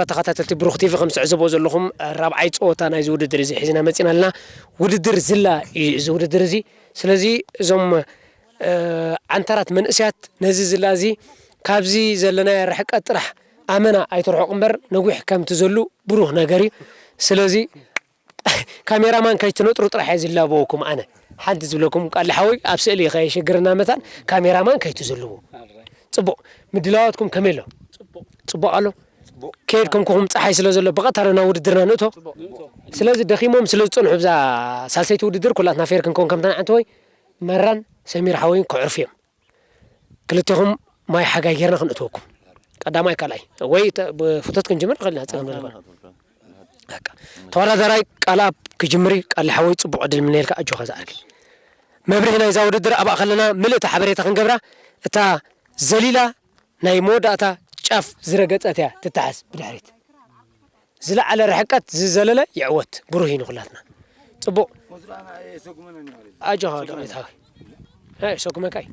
ተኸታተልቲ ብሩኽ ቲቪ፣ ከም ትዕዘብዎ ዘለኹም ራብዓይ ፀወታ ናይዚ ውድድር እዚ ሒዝና መፂና ኣለና። ውድድር ዝላ እዩ እዚ ውድድር እዚ። ስለዚ እዞም እ፣ ዓንተራት መንእሰያት ነዚ ዝላ እዚ ካብዚ ዘለናዮ ርሕቀት ጥራሕ ኣመና ኣይትርሕቑ እምበር ነዊሕ ከም ትዘሉ ብሩህ ነገር እዩ። ስለዚ ካሜራማን ከይትነጥሩ ጥራሕ እየ ዝላበወኩም። ኣነ ሓንቲ ዝብለኩም ቃል ሓወይ ኣብ ስእሊ ከየሸግረና መታን ካሜራማን ከይትዘልዎ። ጽቡቕ ምድላዋትኩም ከመይ ኣሎ? ጽቡቕ ኣሎ። ከየድከምኩኹም ጸሓይ ስለ ዘሎ ብቐጥታ ናብ ውድድርና ንእቶ። ስለዚ ደኺሞም ስለ ዝጸንሑ ብዛ ሳልሰይቲ ውድድር ኩላትና ፌር ክንከውን ከም ተናዕንቲ ወይ መራን ሰሚር ሓወይን ክዕርፉ እዮም። ክልቴኹም ማይ ሓጋይ ጌርና ክንእትወኩም። ቀዳማይ ካልኣይ ወይ ተ-፣ ብፍቶት ክንጅምር ንኽእል ኢና፣ ጸገም የለብን። በቃ። ተወዳዳራይ ቃልኣብ ክጅምር እዩ። ቃል ሓወይ ጽቡቕ ዕድል ምነየልካ፣ ኣጆኻ ዝኣርጊ። መብርሂ ናይዛ ውድድር ኣብኣ ከለና ምልእቲ ሓበሬታ ክንገብራ፣ እታ ዘሊላ ናይ መወዳእታ ጫፍ ዝረገጸት እያ ትተሓዝ ብድሕሪት። ዝለዓለ ርሕቀት ዝዘለለ ይዕወት። ብሩህ እዩ ንኹላትና። ጽቡቕ። ኣጆኻ ወዲ ቕሊት ሓወይ። ኣይ፣ ሰጉመካ እዩ።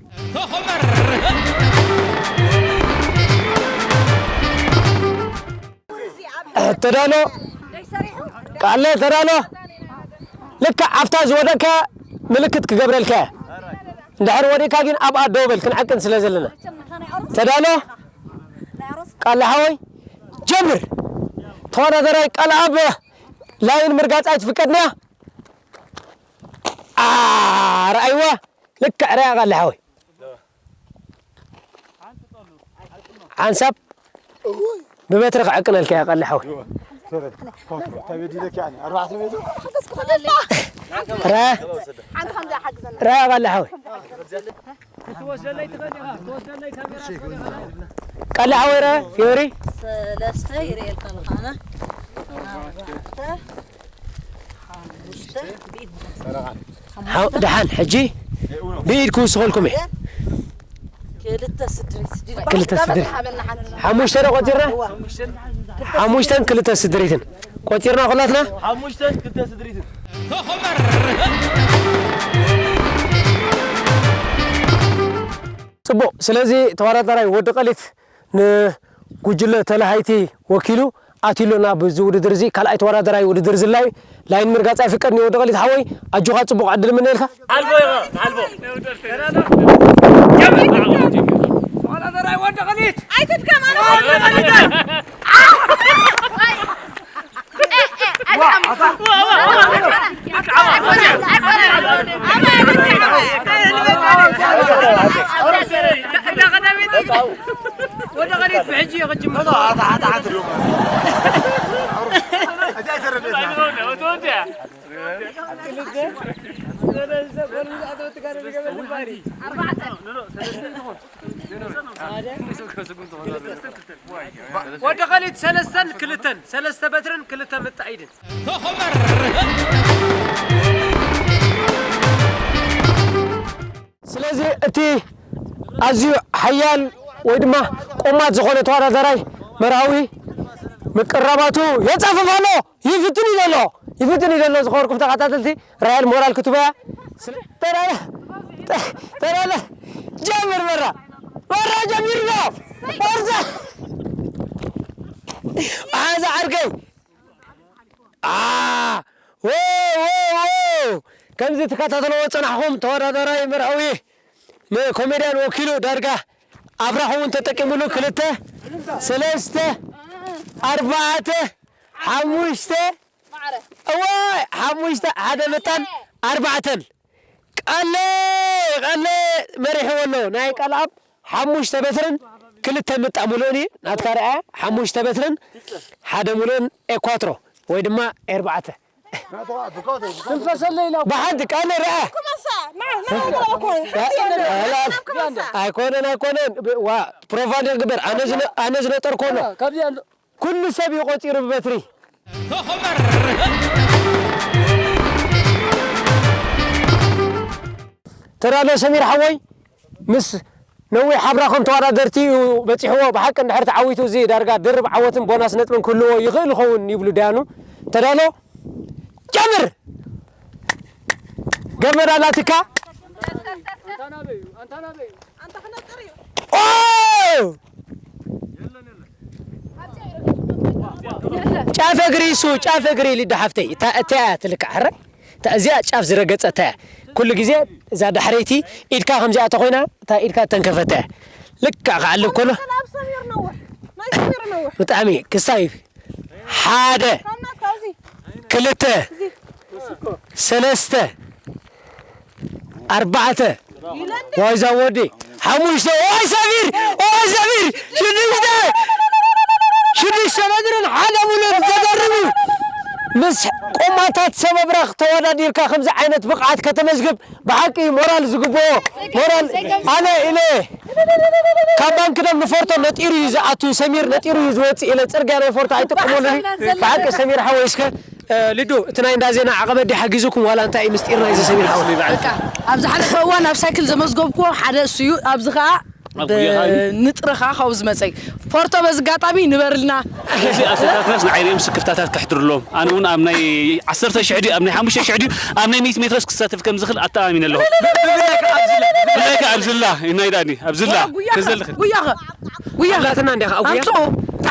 ተዳሎ። ቃለ ተዳሎ። ልክዕ ኣብታ ዝወደቅካ ምልክት ክገብረልካ እየ። እንድሕር ወዲቕካ ግን ኣብኣ ደው በል፣ ክንዕቅን ስለ ዘለና። ተዳሎ። ቃለ ሓወይ፣ ጀምር። ተወዳዳራይ ቃልኣብ ላይን ምርጋጽ ኣይትፍቀድንያ። ኣ፣ ረኣይዋ። ልክዕ ረኣ ቃለ ሓወይ። ሓንሳብ ብበትሪ ክዕቅነልካ እያ ቃለ ሓወይ። ረኣ። ረኣ ቃለ ሓወይ። ቃለ ሓወይ ረኣ ፊዮሪ። ሰለስተ ይርእየልካ ኣለኻ ኣነ። ኣርባዕተ፣ ሓሙሽተ፣ ሓው-፣ ደሓን፣ ሕጂ ብኢድ ክውስኸልኩም እየ። ክልተ ስድሪት። ክልተ ስድሪት። ሓሙሽተ ዶ ቆፂርና? ሓሙሽተን ክልተ ስድሪትን ቆፂርና ኩላትና። ሓሙሽተን ክልተ ስድሪትን። ጽቡቕ። ስለዚ ተወዳዳራይ ወዲ ቀሊት ንጉጅለ ተላሃይቲ ወኪሉ ኣትዩ ኣሎ ናብ እዚ ውድድር እዚ። ካልኣይ ተወዳዳራይ ውድድር ዝላይ ላይን ምርጋጽ ኣይፍቀድን እዩ። ወዲ ቀሊት ሓወይ፣ ኣጆኻ፣ ጽቡቕ ዕድል እምነየልካ። ኣልቦ ኢኻ፣ ኣልቦ። ተወዳዳራይ ወዲ ቀሊት። ኣይትድከም፣ ኣነ ወዲ ቀሊት። ወዲ ኸሊድ ሰለስተን ክልተን፣ ሰለስተ በትርን ክልተ ምጣ ኢድን። ስለዚ እቲ ኣዝዩ ሓያል ወይ ድማ ቆማት ዝኾነ ተወዳዳራይ መርሃዊ ምቅራባቱ የጻፍፍ ኣሎ። ይፍትን እዩ ዘሎ፣ ይፍትን እዩ ዘሎ። ዝኸበርኩም ተኸታተልቲ ራያል ሞራል ክትበያ ስለ-፣ ተራለ፣ ተ-፣ ተራለ፣ ጀምር መራ፣ መራ ጀሚርና። ወርዛ። ኣዛ ዓርከይ። ኣ፣ ዎ፣ ዎ፣ ዎ። ከምዚ ትከታተልዎ ጸናሕኩም ተወዳዳራይ መርሃዊ ንኮሜድያን ወኪሉ ዳርጋ ኣብራኹ እውን ተጠቂሙሉ ክልተ፣ ሰለስተ፣ ኣርባዕተ፣ ሓሙሽተ፣ እዋይ፣ ሓሙሽተ፣ ሓደ መታን ኣርባዕተን። ቀለ፣ ቀለ መሪሕዎ ኣሎ። ናይ ቀልኣብ ሓሙሽተ በትርን ክልተ ምጣ ሙሉእን እዩ። ናትካ ርኣያ፣ ሓሙሽተ በትርን ሓደ ሙሉእን ኤኳትሮ ወይ ድማ ኤርባዕተ። ትንፈሰለይ ኢላ። ብሓንቲ ቀለ ርኣ። ኣይኮነን፣ ኣይኮነን። ዋ፣ ፕሮፋይል ክግበር። ኣነ ዝነ-፣ ኣነ ዝነጠርኮ ኣሎ። ኩሉ ሰብ እዩ ቆጺሩ ብበትሪ። ተዳሎ ሰሚር ሓወይ፣ ምስ ነዊሕ ሓብራኹም ተወዳደርቲ እዩ በጺሕዎ። ብሓቂ እንድሕር ተዓዊቱ፣ እዚ ዳርጋ ድርብ ዓወትን ቦናስ ነጥብን ክህልዎ ይኽእል ይኸውን ይብሉ ዳያኑ። ተዳሎ፣ ጀምር! ገመድ ኣላትካ። ኦ! ጫፍ እግሪ እሱ፣ ጫፍ እግሪ ሊዱ ሓፍተይ። እታ፣ እታ እያ ትልካዕ፣ ሕራይ? እታ እዚኣ ጫፍ ዝረገጸት እያ። ኩሉ ግዜ እዛ ዳሕረይቲ ኢድካ ከምዚኣ ተኾይና፣ እታ ኢድካ ተንከፈተ። ልክዕ ክዓልብ ከሎ። ኣብ ሰሚር ነውሕ። ናይ ሰሚር ነውሕ። ብጣዕሚ ክሳይ ሓደ፣ ካብ ናትካ እዚ። ክልተ፣ እዚ። ሰለስተ፣ ኣርባዕተ፣ ዋይ ዛ ወዲ፣ ሓሙሽተ፣ ዋይ ሰሚር፣ ዋይ ሰሚር፣ ሽዱሽተ፣ ሽዱሽተ መድርን ሓደ ሙሉን። ዘገርም እዩ። ምስ ቆማታት ሰበብራኽ ተወዳዲርካ ከምዚ ዓይነት ብቕዓት ከተመዝግብ ብሓቂ ሞራል ዝግብኦ፣ ሞራል። ኣነ ኢለ ካብ ባንክ ደም ንፎርቶ ነጢሩ እዩ ዝኣቱ፣ ሰሚር ነጢሩ እዩ ዝወፅእ ኢለ፣ ፅርግያ ናይ ፎርቶ ኣይጥቀመሉን እዩ። ብሓቂ ሰሚር ሓወይ፣ እስከ፣ እ፣ ሊዱ፣ እቲ ናይ እንዳ ዜና ዓቐበት ድዩ ሓጊዙኩም ዋላ እንታይ እዩ ምስጢር ናይዚ ሰሚር ሓወይ? በቃ፣ ኣብ ዝሓለፈ እዋን ኣብ ሳይክል ዘመዝገብኩዎ ሓደ እሱ እዩ። ኣብዚ ኸዓ ኣብ ጉያ ኸዓ እዩ። ብንጥረ ኸዓ ካብኡ ዝመፀ እዩ። ፎርቶ በዚ ኣጋጣሚ ንበርልና። እዚ ኣትሌታትናስ ንዓይ ሪኦም ስክፍታታት ከሕድርሎም። ኣነ እውን ኣብ ናይ ዓሰርተ ሽሕ ድዩ፣ ኣብ ናይ ሓሙሽተ ሽሕ ድዩ፣ ኣብ ናይ ሚእቲ ሜትሮስ ክሳተፍ ከም ዝኽእል ኣተኣማሚነ ኣለኹ። ብፍላይ ከኣ ኣብ ዝላ፣ ብፍላይ ከኣ ኣብ ዝላ፣ ናይ ዳኒ፣ ኣብ ዝላ። ጉያ ከ፣ ተዘልኽን። ጉያ ከ፣ ጉያ ከ። ኣላትና እንዲያ ከኣ ጉያ። ኣምጽኦ።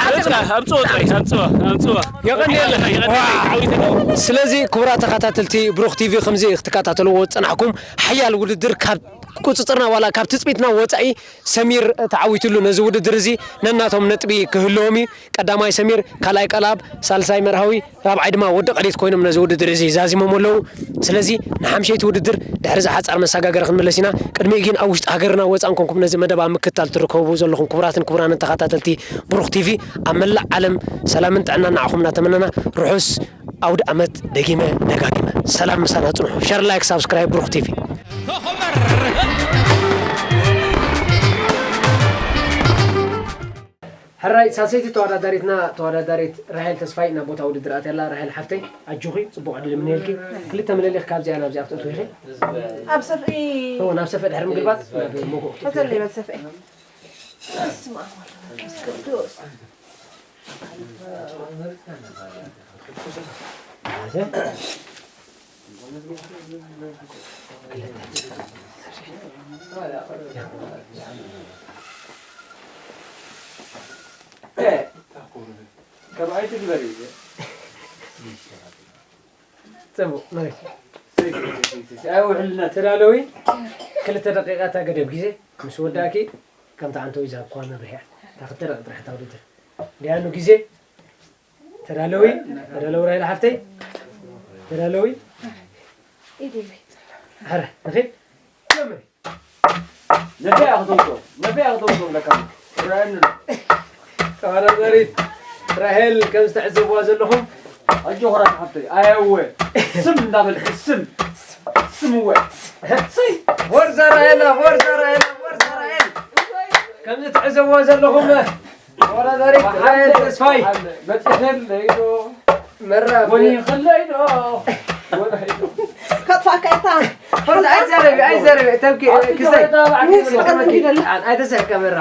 ኣምጽኦ፣ ኣምጽኦ ጥራይ፣ ኣምጽኦ፣ ኣምጽኦ። የቐንየልና። የቐንየልና። ዋው። ዓዊተ ነው። ስለዚ ክቡራት ተኸታተልቲ ብሩኽ ቲቪ ከምዚ ክትከታተልዎ ዝጸናሕኩም ሓያል ውድድር ካብ ቁጽጽርና ዋላ ካብ ትጽቢትና ወጻኢ ሰሚር ተዓዊትሉ ነዚ ውድድር እዚ ነናቶም ነጥቢ ክህልዎም እዩ። ቀዳማይ ሰሚር፣ ካልኣይ ቀልኣብ፣ ሳልሳይ መርሃዊ፣ ራብዓይ ድማ ወዲ ቀሊት ኮይኖም ነዚ ውድድር እዚ ዛዚሞም ኣለዉ። ስለዚ ንሓምሸይቲ ውድድር ድሕሪ እዛ ሓጻር መሰጋገሪ ክንምለስ ኢና። ቅድሚኡ ግን ኣብ ውሽጢ ሃገርና ወጻእን ኮንኩም ነዚ መደብ ኣብ ምክትታል ትርከቡ ዘለኹም ክቡራትን ክቡራንን ተኸታተልቲ ብሩኽ ቲቪ ኣብ መላእ ዓለም ሰላምን ጥዕናን ንዓኹም እናተመነና ርሑስ ኣውደ ዓመት ደጊመ ደጋጊመ። ሰላም ምሳና ጽንሑ። ሸር፣ ላይክ፣ ሳብስክራይብ ብሩኽ ቲቪ። ሕራይ ሳልሰይቲ ተወዳዳሪትና ተወዳዳሪት ራሄል ተስፋይ ናብ ቦታ ውድድር ኣትያ ኣላ። ራሄል ሓፍተይ ኣጆኺ፣ ጽቡቕ ዕድል እምነየልኪ። ክልተ ምልልኽ ካብዚኣ ናብዚኣ ክትእትዊ ኢኺ። ኣብ ሰፍኢ እዎ፣ ናብ ሰፍኢ ድሕሪ ምግልባጥ ናብ ሞጎ ክትእትዊ ኢኺ። ተተለይ በል ሰፍኢ። በስመ ኣብ ወወልድ ወመንፈስ ቅዱስ። ከብኣይ ትግበር እዩ። ጽቡቕ፣ መሬት። ኣይውሕልና። ተዳለዊ፣ ክልተ ደቂቓ እታ ገደብ ግዜ ምስ ወዳእኪ፣ ከምታ ዓንተዊ ዝሃብክዋ መብርሂ እያ። እታ ክልተ ደቂቕ ጥራሕ እታ ውድድር። ዲያኑ ግዜ። ተዳለዊ፣ ተዳለዊ ራሄል ሓፍተይ። ተዳለዊ። ኢድ ኢድ። ኣረ፣ ንኺድ። ጀምሪ። ነቢያ ክትወስዶ፣ ነቢያ ክትወስዶ ብለካ። ይረኣየኒ ኣሎ። ተወዳዳሪት ራሄል ከም ዝተዕዘብዋ ዘለኹም። ኣጆኺ ራሄል ሓፍተይ፣ ኣየወ። ስም እንዳበልኪ፣ ስም። ስም እወ። ሰይ። ፎርሳ ራሄላ፣ ፎርሳ ራሄላ፣ ፎርሳ ራሄል። ከም ዝተዕዘብዋ ዘለኹም። ተወዳዳሪት ራሄል ተስፋይ። በፂሐለይ ዶ? መራ ወኒኽለይ ዶ? ወናይ ዶ? ከጥፋእካ እታ። ፎርሳ፣ ኣይዛረቢ፣ ኣይዛረቢ። ተብኪ፣ ኣቲ ክሳይ። ተባዕ ከይብሎ። ኣይተስሕቀ መራ።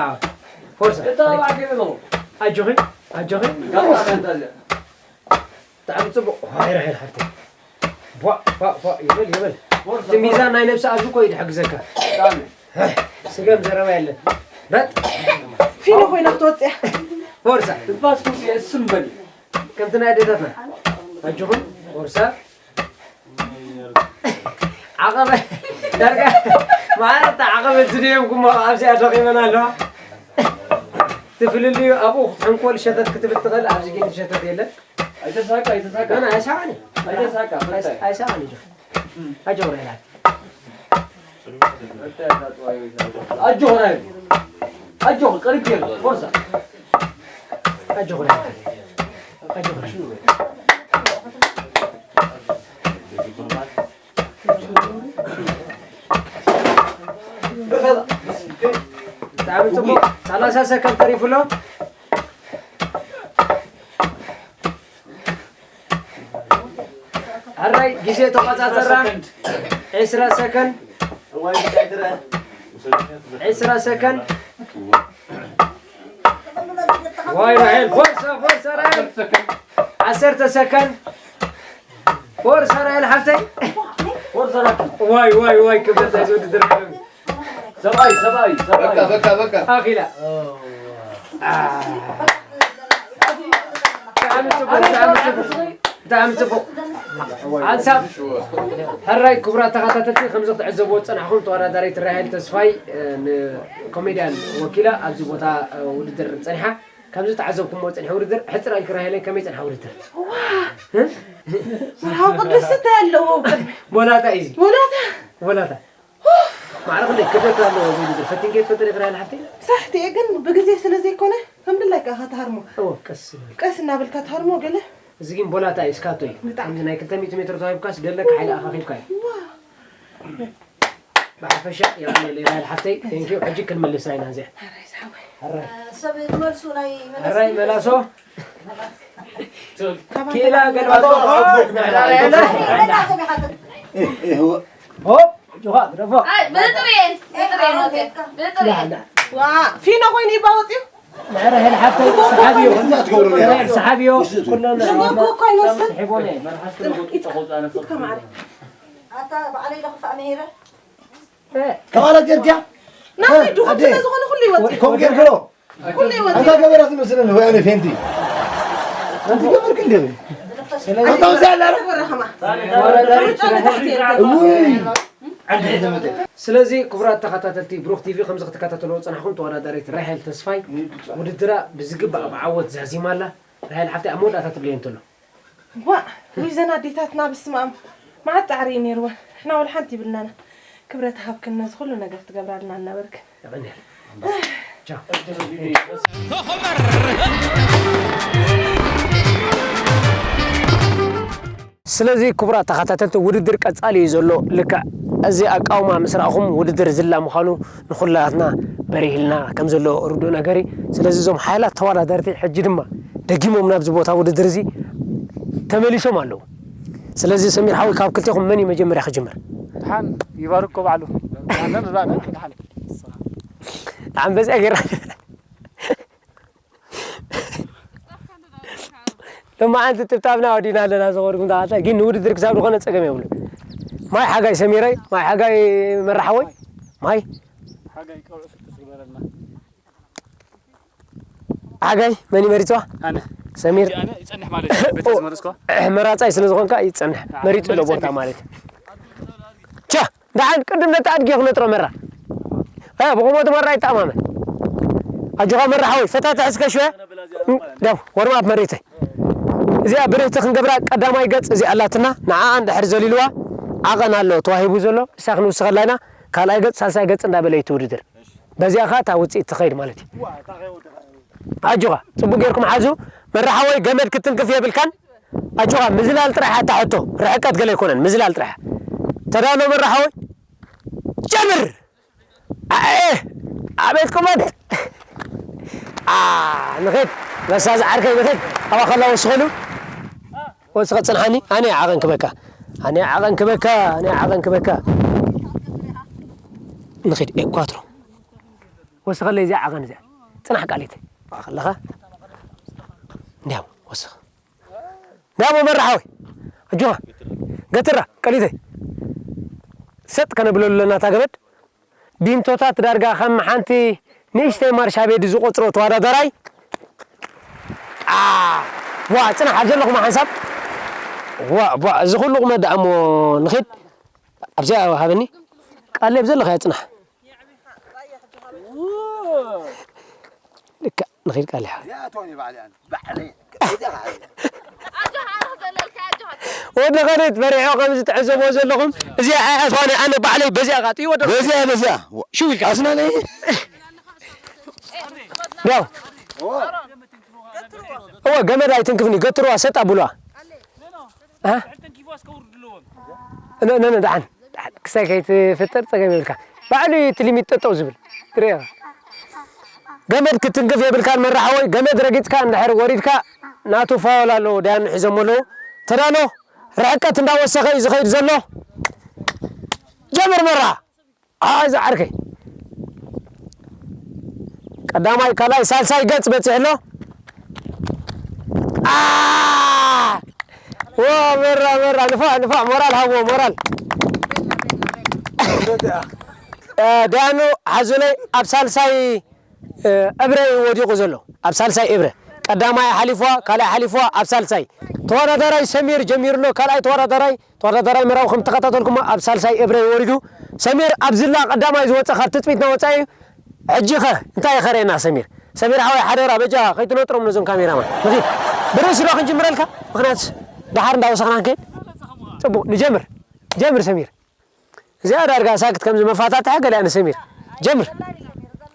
ፎርሳ። እታ ተባዕ ከይብሎ። ኣጆኺ፣ ኣጆኺ። ጋጣ ፈንታዝያ። ብጣዕሚ ጽቡቕ። ዋይ ራሄል ሓፍተይ። ቧእ፣ ቧእ፣ ቧእ ይበል፣ ይበል። ፎርሳ፣ እቲ ሚዛን ናይ ነብሲ ኣብዚ እኮ እዩ ዝሕግዘካ። ብጣዕሚ። ስገም ዘረባ የለን። በጥ። ፊኖ ኮይና ክትወጽእ እያ። ፎርሳ። ትንፋስ ክውጽእ እየ፣ እስም በል። ከምቲ ናይ ኣዴታትና። ኣጆኹም፣ ፎርሳ። ዓቐበ-፣ ዳርጋ፣ ማዕረ እታ ዓቐበት ዝደየብኩሞ ኣብዚኣ ደኺመን ኣለዋ። እቲ ፍልልዩ ኣብኡ ክትሕንኮል ሸተት ክትብል ትኽእል፣ ኣብዚ ግን ሸተት የለን። ኣይተሳቃ፣ ኣይተሳቃ። ገና ኣይሳቀን እዩ። ኣይተሳቃ፣ ኣይስ-፣ ፈታይ። ኣይሳቀን እዩ። ኣጆ ወረ ይላል። ፈታይ፣ ፈታይ፣ ፈታይ። ኣጆ ወረ። ኣጆ፣ ቀሪብ ገይሩ፣ ፎርሳ። ኣጆ ወረ። ኣጆ ወረ። ብጣዕሚ ጽቡቕ። ሰላሳ ሰከንድ ተሪፉ ኣሎ። ሕራይ ግዜ ተቆጻጸራ። ዒስራ ሰከንድ። ዒስራ ሰከንድ። ዋይ ራሄል፣ ፎርሳ፣ ፎርሳ ራሄል። ዓሰርተ ሰከንድ። ፎርሳ ራሄል ሓፍተይ። ፎርሳ ራሄል። ዋይ፣ ዋይ፣ ዋይ፣ ክብደት ናይዚ ውድድር ዓለም። ሰብኣይ፣ ሰብኣይ፣ ሰብኣይ። በቃ፣ በቃ፣ በቃ። ኣኺላ። አ። ብጣዕሚ ጽቡቕ፣ ብጣዕሚ ጽቡቕ፣ ብጣዕሚ ጽቡቕ። ሓንሳብ ሕራይ ክቡራት ተኸታተልቲ፣ ከምዚ ክትዕዘብዎ ዝጸናሕኩም ተወዳዳሪት ራሄል ተስፋይ፣ እ፣ ንኮሜድያን ወኪላ ኣብዚ ቦታ፣ እ፣ ውድድር ጸኒሓ። ከምዚ ተዓዘብኩሞ ጸኒሐ ውድድር፣ ሕጽር ኣልኪ ራሄለይ፣ ከመይ ጸንሓ ውድድር? ዋ! እ? መርሃዊ ቅዱስ እንታይ ኣለዎ ቅድሚ? ቦላታ እዩ እዚ። ቦላታ? ቦላታ። ማዕረ ክንደይ ክብደት ኣለዎ እዚ ውድድር? ፈቲንኪ ትፈልጢ ዲኺ ራሄል ሓፍተይ? ሳሕቲ እየ፣ ግን ብግዜ ስለ ዘይኮነ፣ ከም ድላይካ ኢኻ ትሃርሞ። እወ፣ ቀስ በል። ቀስ እናበልካ ትሃርሞ ገለ። እዚ ግን ቦላታ እዩ፣ ስካቶ እዩ። ብጣዕሚ። ከምዚ ናይ ክልተ ሚእቲ ሜትሮ ተዋሂብካስ፣ ደለካ ሓይሊ ኣኻኺብካ እዩ። ዋ! ብሓፈሻ የቐንየለይ ራሄል ሓፍተይ፣ ቴንኪው። ሕጂ ክንምልሳ ኢና እዚኣ። ሕራይ ዝሓወይ። ሕራይ። ሰብ ትመልሱ ናይ መለስቲ ሕራይ መላሶ። ኪላ ገልባጦ። ሆፕ፣ ጆኻ፣ ግደፎ። ኣይ፣ ብጥሬ፣ ብጥሬ ነው፣ ብጥሬ። ዋ፣ ፊኖ ኮይኑ ይባወጽ እዩ። ራሄል ሓፍተይ፣ ሰሓብዮ። ከምዛ ትገብሩ ነይራ። ራሄል ሰሓብዮ። ንሱ እቲ። ኩለን ሽጉርጉር እኮ ይመስል። ስሒቦም እየ። ኢድካ ማዕረ። ኣታ ባዕለይ ዶ ክፋእ መሄረ? ተቓላት ጌርክያ? ናተይ ድኹም ኣደ። ስለ ዝኾነ ኩሉ ይወጽእ። ከምኡ ጌርክሎ? ኩሉ ይወጽእ። ኣንታ ገበራ ትመስለኒ ወይ ኣነ ፌንቲ? ኣንቲ ገበርክ እንዴ? ኣንታ ውዛ ኣላ? ተበረኸማ። እውይ። ስለዚ ክቡራት ተኸታተልቲ ብሩኽ ቲቪ፣ ከምዚ ክትከታተልዎ ዝጸናሕኩም ተወዳዳሪት ራሄል ተስፋይ ውድድራ ብዝግባእ ብዓወት ዛዚማ ኣላ። ራሄል ሓፍተይ ኣብ መወዳእታ ትብለዮ እንተሎ። ዋእ፣ ውይ፣ ዘን ኣዴታትና፣ በስመ ኣብ፣ መዓት ጻዕሪ እዩ ነይርወን። ንሕና ወላ ሓንቲ ይብልናና። ክብረት ሃብክን ነዚ ኩሉ ነገር ትገብራልና እናበርክን። የቐንየል። ቻው። ስለዚ ክቡራት ተኸታተልቲ፣ ውድድር ቀጻሊ እዩ ዘሎ። ልክዕ እዚ ኣቃውማ ምስ ረኣኹም፣ ውድድር ዝላ ምዃኑ ንኹላትና በሪህልና ከም ዘሎ ርዱእ ነገር እዩ። ስለዚ እዞም ሓያላት ተወዳደርቲ ሕጂ ድማ ደጊሞም ናብዚ ቦታ ውድድር እዚ ተመሊሶም ኣለዉ። ስለዚ ሰሚር ሓወይ፣ ካብ ክልቴኹም መን እዩ መጀመርያ ክጅምር? ደሓን ይባርኮ ባዕሉ። ደሓን፣ ደሓን፣ ደሓን። ደሓን በዚኣ ጌርና። ሎማዓንቲ ጥብጣብና ወዲና ኣለና፣ ዝኸድኩም ተዓታ ግን ንውድድር ክሳብ ዝኾነ ጸገም የብሉን። ማይ ሓጋይ ሰሚረይ፣ ማይ ሓጋይ መራሓወይ፣ ማይ ሓጋይ ቀብዑ ስልክስ ግበረልና። ሓጋይ መን እዩ መሪጽዋ? ኣነ። ሰሚር። ሕጂ ኣነ ይጸንሕ ማለት እዩ። ቤት ዝመለስኳ? መራጻይ ስለ ዝኾንካ ይጸንሕ። ኣነ መሪጹ ኣሎ መሪጸ ቦታ ቤት። ማለት እዩ። ቻ፣ ደሓን ቅድም ነቲ ኣድጊ ክነጥሮ መራ። እ፣ ብቑመቱ መራ ይተኣማመን። ኣጆኻ መራ ሓወይ፣ ፈታትሕ እስከ ሽወ። ደው፣ ወርም ኣፕ መሪተይ። እዚኣ ብርህቲ ክንገብራ ቀዳማይ ገጽ እዚኣ ኣላትና። ንዓኣ እንድሕር ዘሊልዋ ዓቐን ኣሎ ተዋሂቡ ዘሎ። እሳ ክንውስኸላ ኢና። ካልኣይ ገጽ፣ ሳልሳይ ገጽ እንዳበለ እዩ እቲ ውድድር። በዚኣ ኸኣ እታ ውጽኢት ትኸይድ ማለት እዩ። ኣጆኻ፣ ጽቡቕ ጌርኩም ሓዙ። መራሓወይ ገመድ ክትንክፍ የብልካን። ኣጆኻ፣ ምዝላል ጥራሕ ኣታ ሕቶ፣ ርሕቀት ገለ ኣይኮነን፣ ምዝላል ጥራሕ። ተዳሎ መራሓወይ፣ ጀምር! ኣኤ፣ ኣቤት ቁመት! ኣ፣ ንኺድ፣ በሳ ዝዓርከይ ንኺድ፣ ኣባ ከላ ወስኸሉ። ወስኸ ጽንሓኒ፣ ኣነ ዓቐን ክበካ። ኣነ ዓቐን ክበካ፣ ኣነ ዓቐን ክበካ። ንኺድ፣ ኤኳትሮ። ወስኸለይ እዚኣ ዓቐን እዚኣ። ጽናሕ ቃሊት። ከለኻ። እንዲያው፣ ወስኽ። እንዲያው መራሓዊ። ኣጆኻ። ገትራ፣ ቀሊተይ። ሰጥ ከነብለሉ ኣለና እታ ገመድ። ቢንቶታት ዳርጋ ከም ሓንቲ ንእሽተይ ማርሻ ቤድ ዝቆጽሮ ተወዳዳራይ። ኣ፣ ዋ፣ ጽናሕ ኣብ ዘለኹም ሓንሳብ። ዋ፣ ዋ፣ እዚ ኩሉ ቁመት ደኣ እሞ ንኺድ። ኣብዚኣ ሃበኒ። ቃለይ ኣብ ዘለኻ ጽናሕ። ልክዕ፣ ንኺድ ቃል ይሓ። እዚኣቶም እዩ ባዕለይ ኣነ። ባዕለይ። እዚኣ ከዓ እያ። ወዲ ኸሬት በሪሖ ከም ዝትዕዘብዎ ዘለኹም፣ እዚኣ ኣያ እትኾነ ኣነ ባዕለይ በዚኣ ቃጥ እዩ ወዲ በዚኣ፣ በዚኣ። ሽው ኢልካ። ኣስናነይ። ያው። እወ፣ ገመድ ኣይትንክፍኒ፣ ገትርዋ፣ ሰጥ ኣብሉዋ። እ? ነ፣ ነ፣ ነ፣ ደሓን። ክሳይ ከይትፍጠር ጸገም የብልካ። ባዕሉ እዩ እቲ ሊሚት ጠጠው ዝብል። ትሪኦ። ገመድ ክትንክፍ የብልካን መራሓወይ። ገመድ ረጊጽካ እንድሕር ወሪድካ ናቱ ፋውል ኣለዎ። ዳያኑ ሒዞሞ ኣለዉ። ተዳሎ። ርሕቀት እንዳወሰኸ እዩ ዝኸይድ ዘሎ። ጀምር መራ። ኣይ ዝዓርከይ። ቀዳማይ፣ ካልኣይ፣ ሳልሳይ ገጽ በጺሑ ኣሎ። ኣ! ዎ፣ መራ፣ መራ፣ ንፋዕ፣ ንፋዕ፣ ሞራል ሃብዎ፣ ሞራል። እ፣ ዳያኑ ሓዙለይ ኣብ ሳልሳይ፣ እ፣ እብረ እዩ ወዲቑ ዘሎ። ኣብ ሳልሳይ እብረ። ቀዳማይ ሓሊፍዋ፣ ካልኣይ ሓሊፍዋ፣ ኣብ ሳልሳይ ተወዳዳራይ ሰሚር ጀሚሩ ኣሎ። ካልኣይ ተወዳዳራይ፣ ተወዳዳራይ መራዊ ከም ተኸታተልኩሞ ኣብ ሳልሳይ እብረ ወሪዱ። ሰሚር ኣብ ዝላ ቀዳማይ ዝወጸ ካብ ትጽቢትና ወጻኢ እዩ። ሕጂ ኸ እንታይ ይኸረየና ሰሚር? ሰሚር ሓወይ ሓደራ በጃ ከይትነጥሮም ነዞም ካሜራማን። ንኺድ። ብርእሲ ዶ ክንጅምረልካ? ምኽንያቱ ደሓር እንዳወሰኽና ክንከይድ። ጽቡቕ፣ ንጀምር። ጀምር ሰሚር። እዚኣ ዳርጋ ሳክት ከምዚ መፋታትሐ ገለ ኣነ ሰሚር። ጀምር።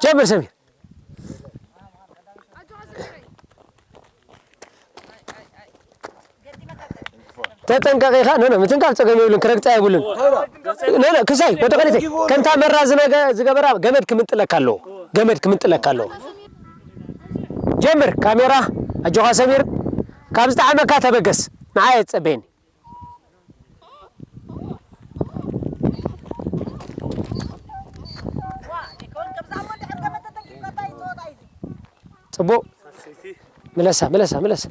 ጀምር ሰሚር። ተጠንቀቕ ኢኻ። ኖ፣ ኖ፣ ምትንካፍ ጸገም የብሉን፣ ክረግጻ የብሉን። ኖ፣ ኖ፣ ክሳይ፣ ወዲ ኸሊተይ፣ ከምታ መራ ዝነገ-፣ ዝገበራ ገመድ ክምንጥለካ ኣለዎ። ገመድ ክምንጥለካ ኣለዎ። ጀምር፣ ካሜራ፣ ኣጆኻ ሰሚር። ካብ ዝጠዓመካ ተበገስ። ንዓይ ኣይትጸበየኒ። ጽቡቕ። ምለሳ፣ ምለሳ፣ ምለሳ።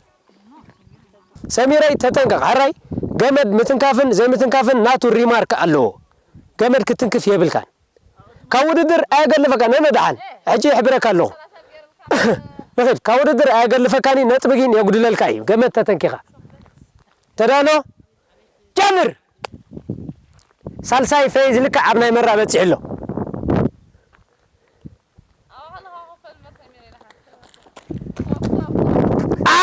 ሰሚረይ ተጠንቀቕ። ሕራይ ገመድ ምትንካፍን ዘይምትንካፍን ናቱ ሪማርክ ኣለዎ። ገመድ ክትንክፍ የብልካን። ካብ ውድድር ኣየገልፈካን። ነነ ደሓን። ሕጂ ይሕብረካ ኣለኹ። ንኺድ። ካብ ውድድር ኣየገልፈካን እዩ፣ ነጥቢ ግን የጉድለልካ እዩ። ገመድ ተተንኪኻ። ተዳሎ? ጀምር! ሳልሳይ ፌዝ ልክዕ ኣብ ናይ መራ በጺሑ ኣሎ። ኣ!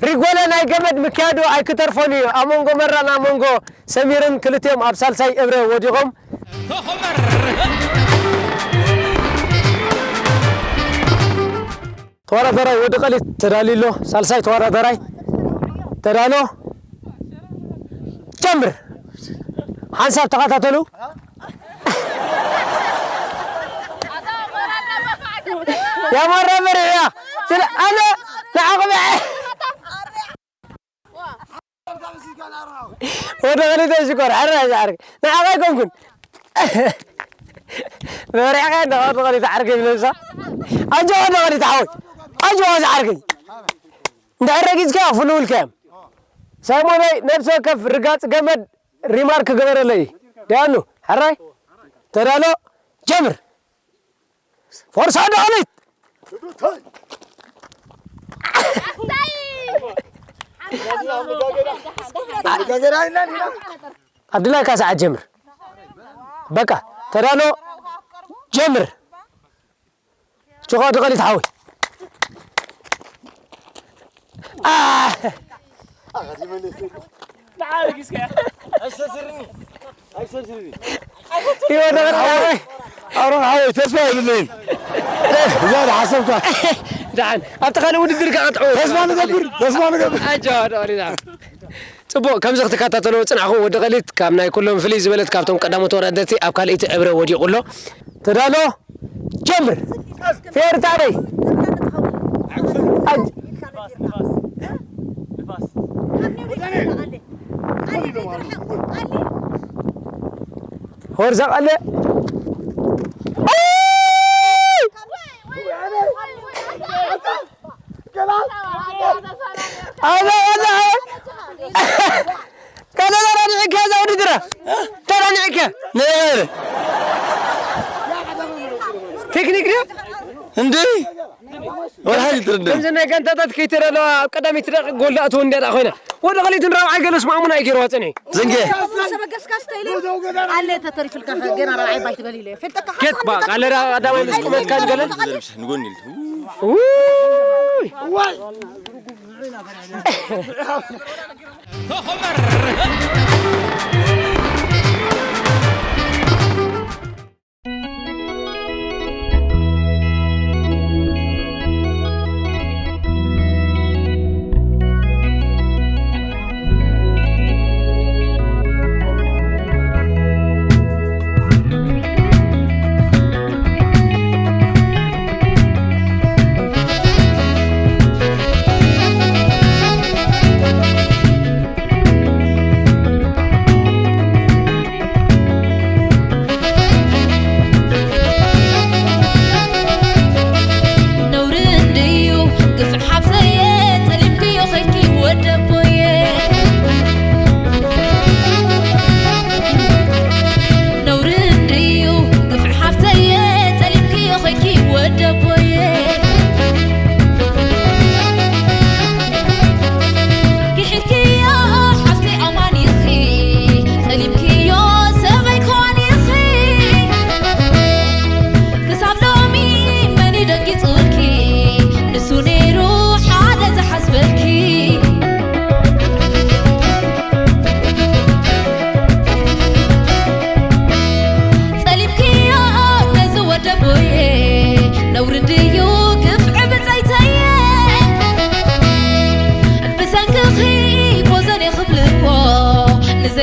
ሪጎለ ናይ ገመድ ምክያዱ ኣይክተርፎን እዩ። ኣብ መንጎ መራን ኣብ መንጎ ሰሚርን ክልቲኦም ኣብ ሳልሳይ እብረ ወዲቖም። ተወዳዳራይ ወዲ ቀሊት ተዳልዩ ኣሎ። ሳልሳይ ተወዳዳራይ ተዳሎ። ጀምር። ሓንሳብ ተኸታተሉ። ያማራ መሪሕያ። ስለ ኣነ ንዓኹም እየ። ወደ ኸሊተ ሽኮር፣ ሕራይ ዝዓርግ። ንዓኻ ኣይኮንኩን። መሪሕኻ እንደ ወደ ኸሊተ ዓርገ ይብለሳ። ኣጆ ወደ ኸሊተ ሓወይ። ኣጆ ዝዓርገ። እንድሕር ረጊጽካ ፍልውልካ እዮም። ሰይሞነይ ነፍሲ ወከፍ ርጋጽ ገመድ ሪማርክ ገበረለይ። ደያኑ፣ ሕራይ። ተዳሎ፣ ጀምር። ፎርሳ ዳዊት። ኣድላይካ ሰዓት ጀምር። በቃ ተዳሎ ጀምር። ችኾ ድቐሊት ሓወይ። ይወደቐ ሓወይ። ኣሮን ሓወይ ተስፋ የብለይን። እዛ ዝሓሰብካ። ደሓን ኣብቲ ካልእ ውድድር ከኣ ጥዑ። ተስፋ ንገብር፣ ተስፋ ንገብር። ኣጆ፣ ወደ ቐሊት። ጽቡቕ፣ ከምዚ ክትከታተልዎ ዝጽናሕኩም ወዲ ቐሊት ካብ ናይ ኩሎም ፍልይ ዝበለት ካብቶም ቀዳሞት ተወዳደርቲ ኣብ ካልኣይቲ እብረ ወዲቑ ኣሎ። ተዳሎ፣ ጀምር። ፌርታ ደይ። ኣጅ- ሆርዛ ቃለ። ኣዛ፣ ኣዛ፣ ኣዛ። ካለ ተራኒዕካ እዛ ውድድር። ተራኒዕካ። ነበር። ቴክኒክ ድያ? እንዴ? ወላ ሓንቲ ትርድእ። ከምዚ ናይ ጋንታታት ከይተረለዋ ኣብ ቀዳመይቲ ደቂቕ ጎል ደኣ ትወንድያ ደኣ ኮይና። ወደ ቐሊትን ራብዓይ ገለስ ማእሙን ኣይገይርዋ ጸኒሑ። ዘንጌ። ሰበገስካ ስተይለ ኣለ ተተሪፍልካ ገና ራብዓይ ባይ ትበል ኢለ። ፈልጠካ ኬት ባ፣ ቃለ ራ-፣ ቀዳማይ ምስ ቁመትካ ንገለ። ንጎኒ ኢልቱ። ውይ።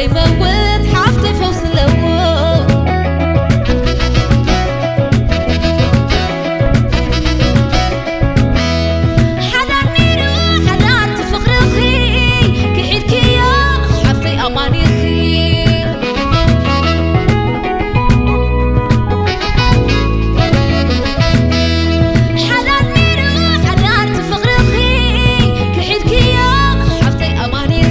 ኣይመውት ሓፍተይ ፈውሲ ኣለዎ። ሓዳር ነይሩ ሓዳር ትፍቕርኺ ክሒድክዮ ሓፍተይ ኣማኒኺ። ሓዳር ነይሩ ሓዳር ትፍቕርኺ ክሒድክዮ ሓፍተይ ኣማኒኺ።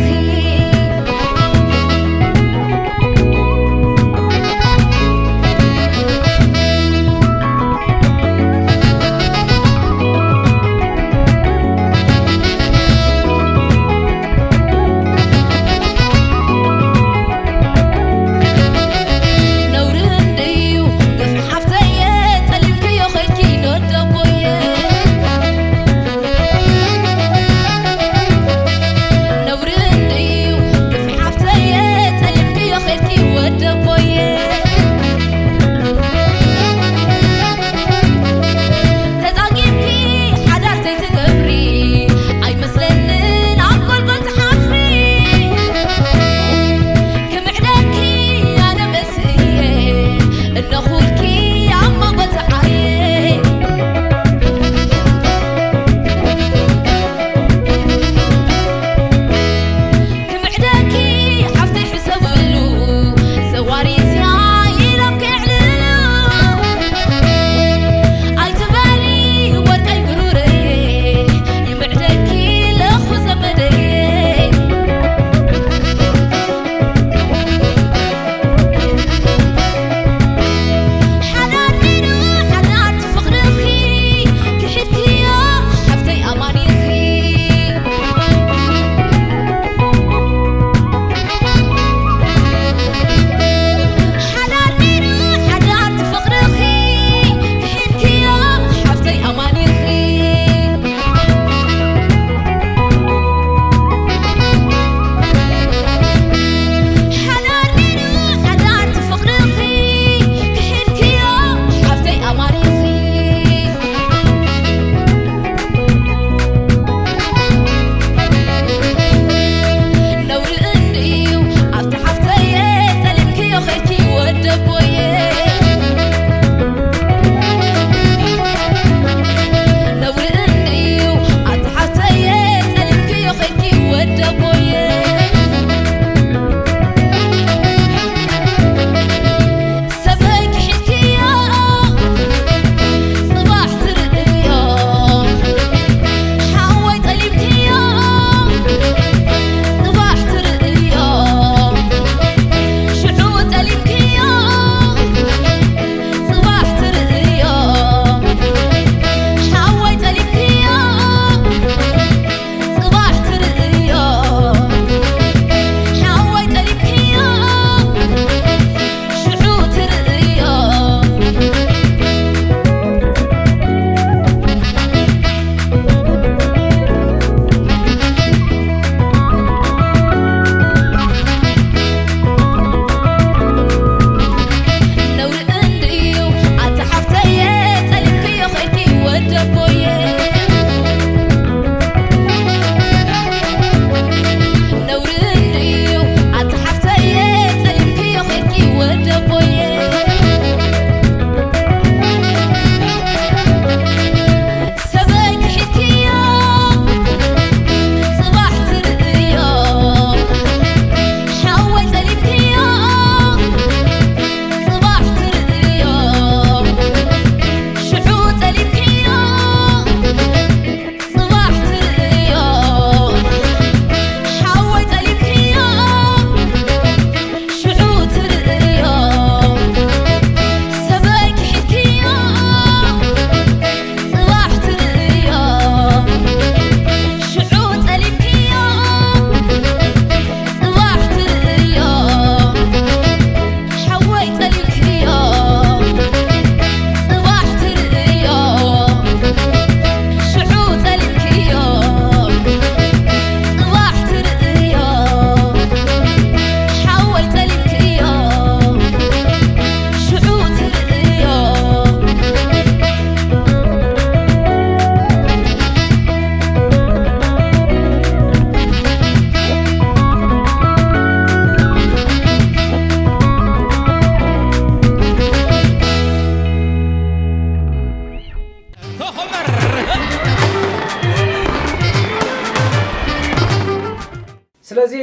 ስለዚ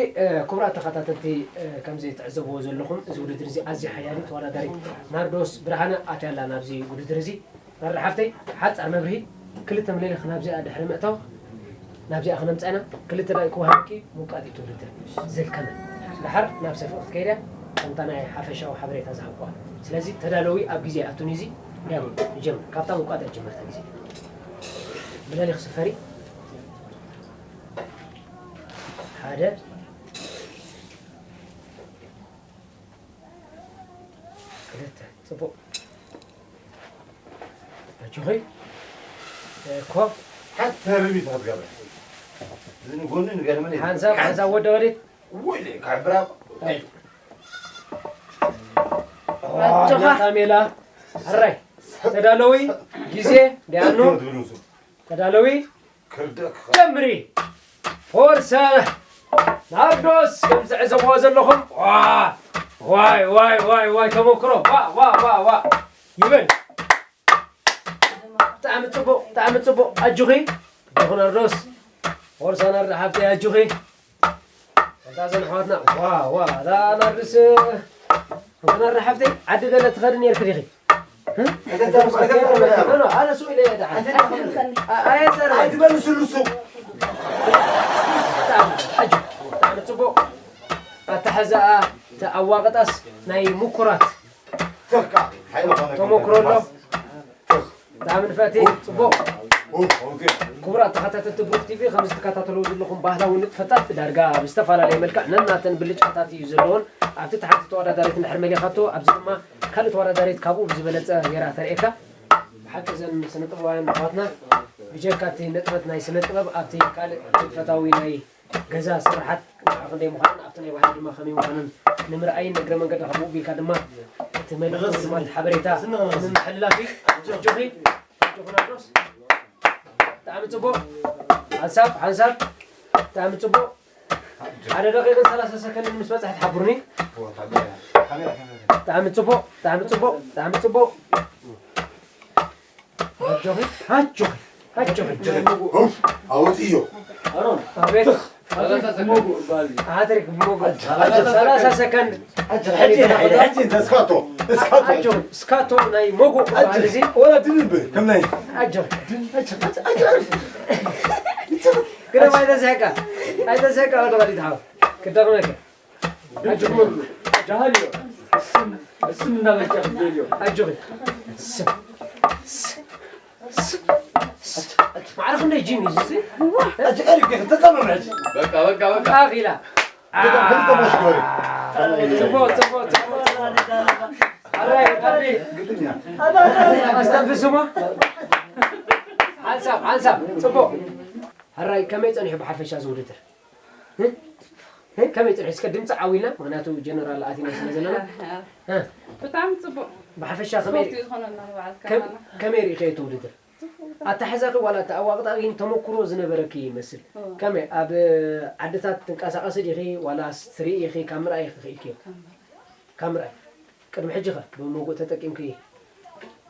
ክቡራት ተኸታተልቲ፣ ከምዚ ትዕዘብዎ ዘለኹም፣ እዚ ውድድር እዚ ኣዝያ ሓያሊት ተወዳዳሪት ናርዶስ ብርሃነ ኣትያ ኣላ ናብዚ ውድድር እዚ። ናርዶ ሓፍተይ፣ ሓጻር መብርሂ፣ ክልተ ምልልኽ ናብዚኣ ድሕሪ ምእታው፣ ናብዚኣ ክነምጻ ኢና። ክልተ ደቂቕ ክወሃበኪ፣ ምውቃጥ እዩ እቲ ውድድር። ዘልከመ ደሓር ናብ ሰፍኡ ክትከይድ እያ፣ ከምታ ናይ ሓፈሻዊ ሓበሬታ ዝሃብኩዋ። ስለዚ ተዳለዊ፣ ኣብ ግዜ ኣቱኒ፣ እዚ ንጀምር። ካብታ ምውቃጥ ጀምርታ ግዜ ምልልኽ ስፈሪ። ሓደ፣ ክልተ። ጽቡቕ። ኣጆኺ። ኮፍ። ሓንቲ ተርቢት ክትገብር። እዚ ንጎኒ ንገርመን እዩ። ሓንሳብ፣ ሓንሳብ ወደ ወዴት? ወይ፣ ካብ ብራቕ። ኣጆኻ። ሜላ። ኣራይ። ተዳለዊ። ግዜ ዲያኑ። ትብሉ ንሱ። ተዳለዊ። ክርደክ። ጀምሪ። ፎርሳ ናርዶስ፣ ከም ትዕዘብዎ ዘለኹም፣ ዋ፣ ዋይ፣ ዋይ፣ ዋይ፣ ዋይ፣ ተመክሮ፣ ዋ፣ ዋ፣ ዋ፣ ዋ፣ ይበል። ብጣዕሚ ጽቡቕ፣ ብጣዕሚ ጽቡቕ። ኣጆኺ፣ ኣጆኺ ናርዶስ። ፎርሳ ናርዶ ሓፍተይ፣ ኣጆኺ። እታ ዘን ኣሕዋትና፣ ዋ፣ ዋ፣ እታ ናርዶስ፣ እታ ናርዶ ሓፍተይ፣ ዓዲ ገለ ትኸዲ ነርኪ ዲኺ? እ? ኣይተዛረብ፣ ኣይተዛረብ። ኖ፣ ኖ፣ ኣነ ሱቕ ኢለ እየ ደሓን። ኣይተዛረብ። ኣ-፣ ኣይተዛረብ። ኣይትበልስሉ ሱቕ። ብጣዕሚ፣ ኣጆ፣ ብጣዕሚ ጽቡቕ። ኣተሓዛኣ፣ እቲ ኣዋቕጣስ ናይ ምኩራት ተካ፣ ሓይሊ ኾነ ተመክሮ ኣሎ። ተካ። ብጣዕሚ ንፈቲ፣ ጽቡቕ። ኦ፣ ኦኬ። ክቡራት ተኸታተልቲ ብሩኽ ቲቪ፣ ከም ዝትከታተልዎ ዘለኹም ባህላዊ ንጥፈታት ዳርጋ ብዝተፈላለየ መልክዕ ነናተን ብልጫታት እዩ ዘለዎን። ኣብቲ ታሕቲ ተወዳዳሪት እንድሕር መሊኻቶ፣ ኣብዚ ድማ ካልእ ተወዳዳሪት ካብኡ ብዝበለጸ ጌራ ተርእየካ። ብሓቂ እዘን ስነ ጥበባውያን ኣሕዋትና ብጀካ እቲ ንጥፈት ናይ ስነ ጥበብ ኣብቲ ካልእ ንጥፈታዊ ናይ ገዛ ስራሓት ክንደይ ምዃነን ኣብቲ ናይ ባህሊ ድማ ከመይ ምዃነን ንምርኣይን እግረ መንገዲ ከምኡ ቢልካ ድማ እቲ መልእኽቲ ድማ እቲ ሓበሬታ ንምምሕልላፍ እዩ። ኣጆኺ፣ ኣጆኹ ናርዶስ። ብጣዕሚ ጽቡቕ። ሓንሳብ፣ ሓንሳብ። ብጣዕሚ ጽቡቕ። ሓደ ደቂቕን ሰላሳ ሰከንድን ምስ በጽሐ ትሓብሩኒ። ብጣዕሚ ጽቡቕ፣ ብጣዕሚ ጽቡቕ፣ ብጣዕሚ ጽቡቕ። ኣጆኺ፣ ኣጆኺ፣ ኣጆኺ። ኡፍ፣ ኣውፅዮ። ኣቤት። ሃትሪክ ብሞጎ። ሰላሳ ሰከንድ። ሕጂ፣ ሕጂ፣ ሕጂ፣ እስካቶ፣ እስካቶ። ኣጆኺ፣ እስካቶ ናይ ሞጎ በዓል እዚ። ወላ ድንብ፣ ከም ናይ። ኣጆኺ። ግደም፣ ኣይተስሕቃ። ኣይተስሕቃ፣ ወደ ወዲት ሓው። ክደቕመካ። ኣጆኹም። ጃሃል እዩ። እስም፣ እስም እንዳበልካ ክትደልዮ። ኣጆኺ። ስም፣ ስም፣ ስም፣ ስም። ማዕረ ክንደይ ጂም እዩ እዚ? ኣጆ ቀሪብ ግን ተጸመመ ሕጂ። በቃ፣ በቃ፣ በቃ። ኣኺላ። በጣም ክልተ ቦሽ ግበሪ። ጽቡቕ፣ ጽቡቕ፣ ጽቡቕ። ኣራይ፣ ኣራይ። ግጥኛ። ኣስተንፍስሞ። ሓንሳብ፣ ሓንሳብ። ጽቡቕ። ኣራይ፣ ከመይ ጸኒሑ ብሓፈሻ እዚ ውድድር? እ? እ? ከመይ ጽንሒ? እስከ ድምፂ ዓዊልና፣ ምኽንያቱ ጀነራል ኣቲና ስለ ዘለና። እ? ብጣዕሚ ጽቡቕ። ብሓፈሻ ከመይ ስፖርት እዩ ዝኾነና ንባዕልካ ከም-፣ ከማና። ከመይ ርኢኸዮ እቲ ውድድር? ኣተሓሕዛኺ ዋላ እቲ ኣዋቕጣ ግን ተመኩሮ ዝነበረኪ ይመስል። እዎ። ከመይ ኣብ ዓድታት ትንቀሳቐሲ ዲኺ ዋላስ ትርኢ ኢኺ ካብ ምርኣይ ኢኺ ክኢልክዮ? ካብ ምርኣይ። ካብ ምርኣይ። ቅድሚ ሕጂ ኸ ብመጎእ ተጠቂምኪ?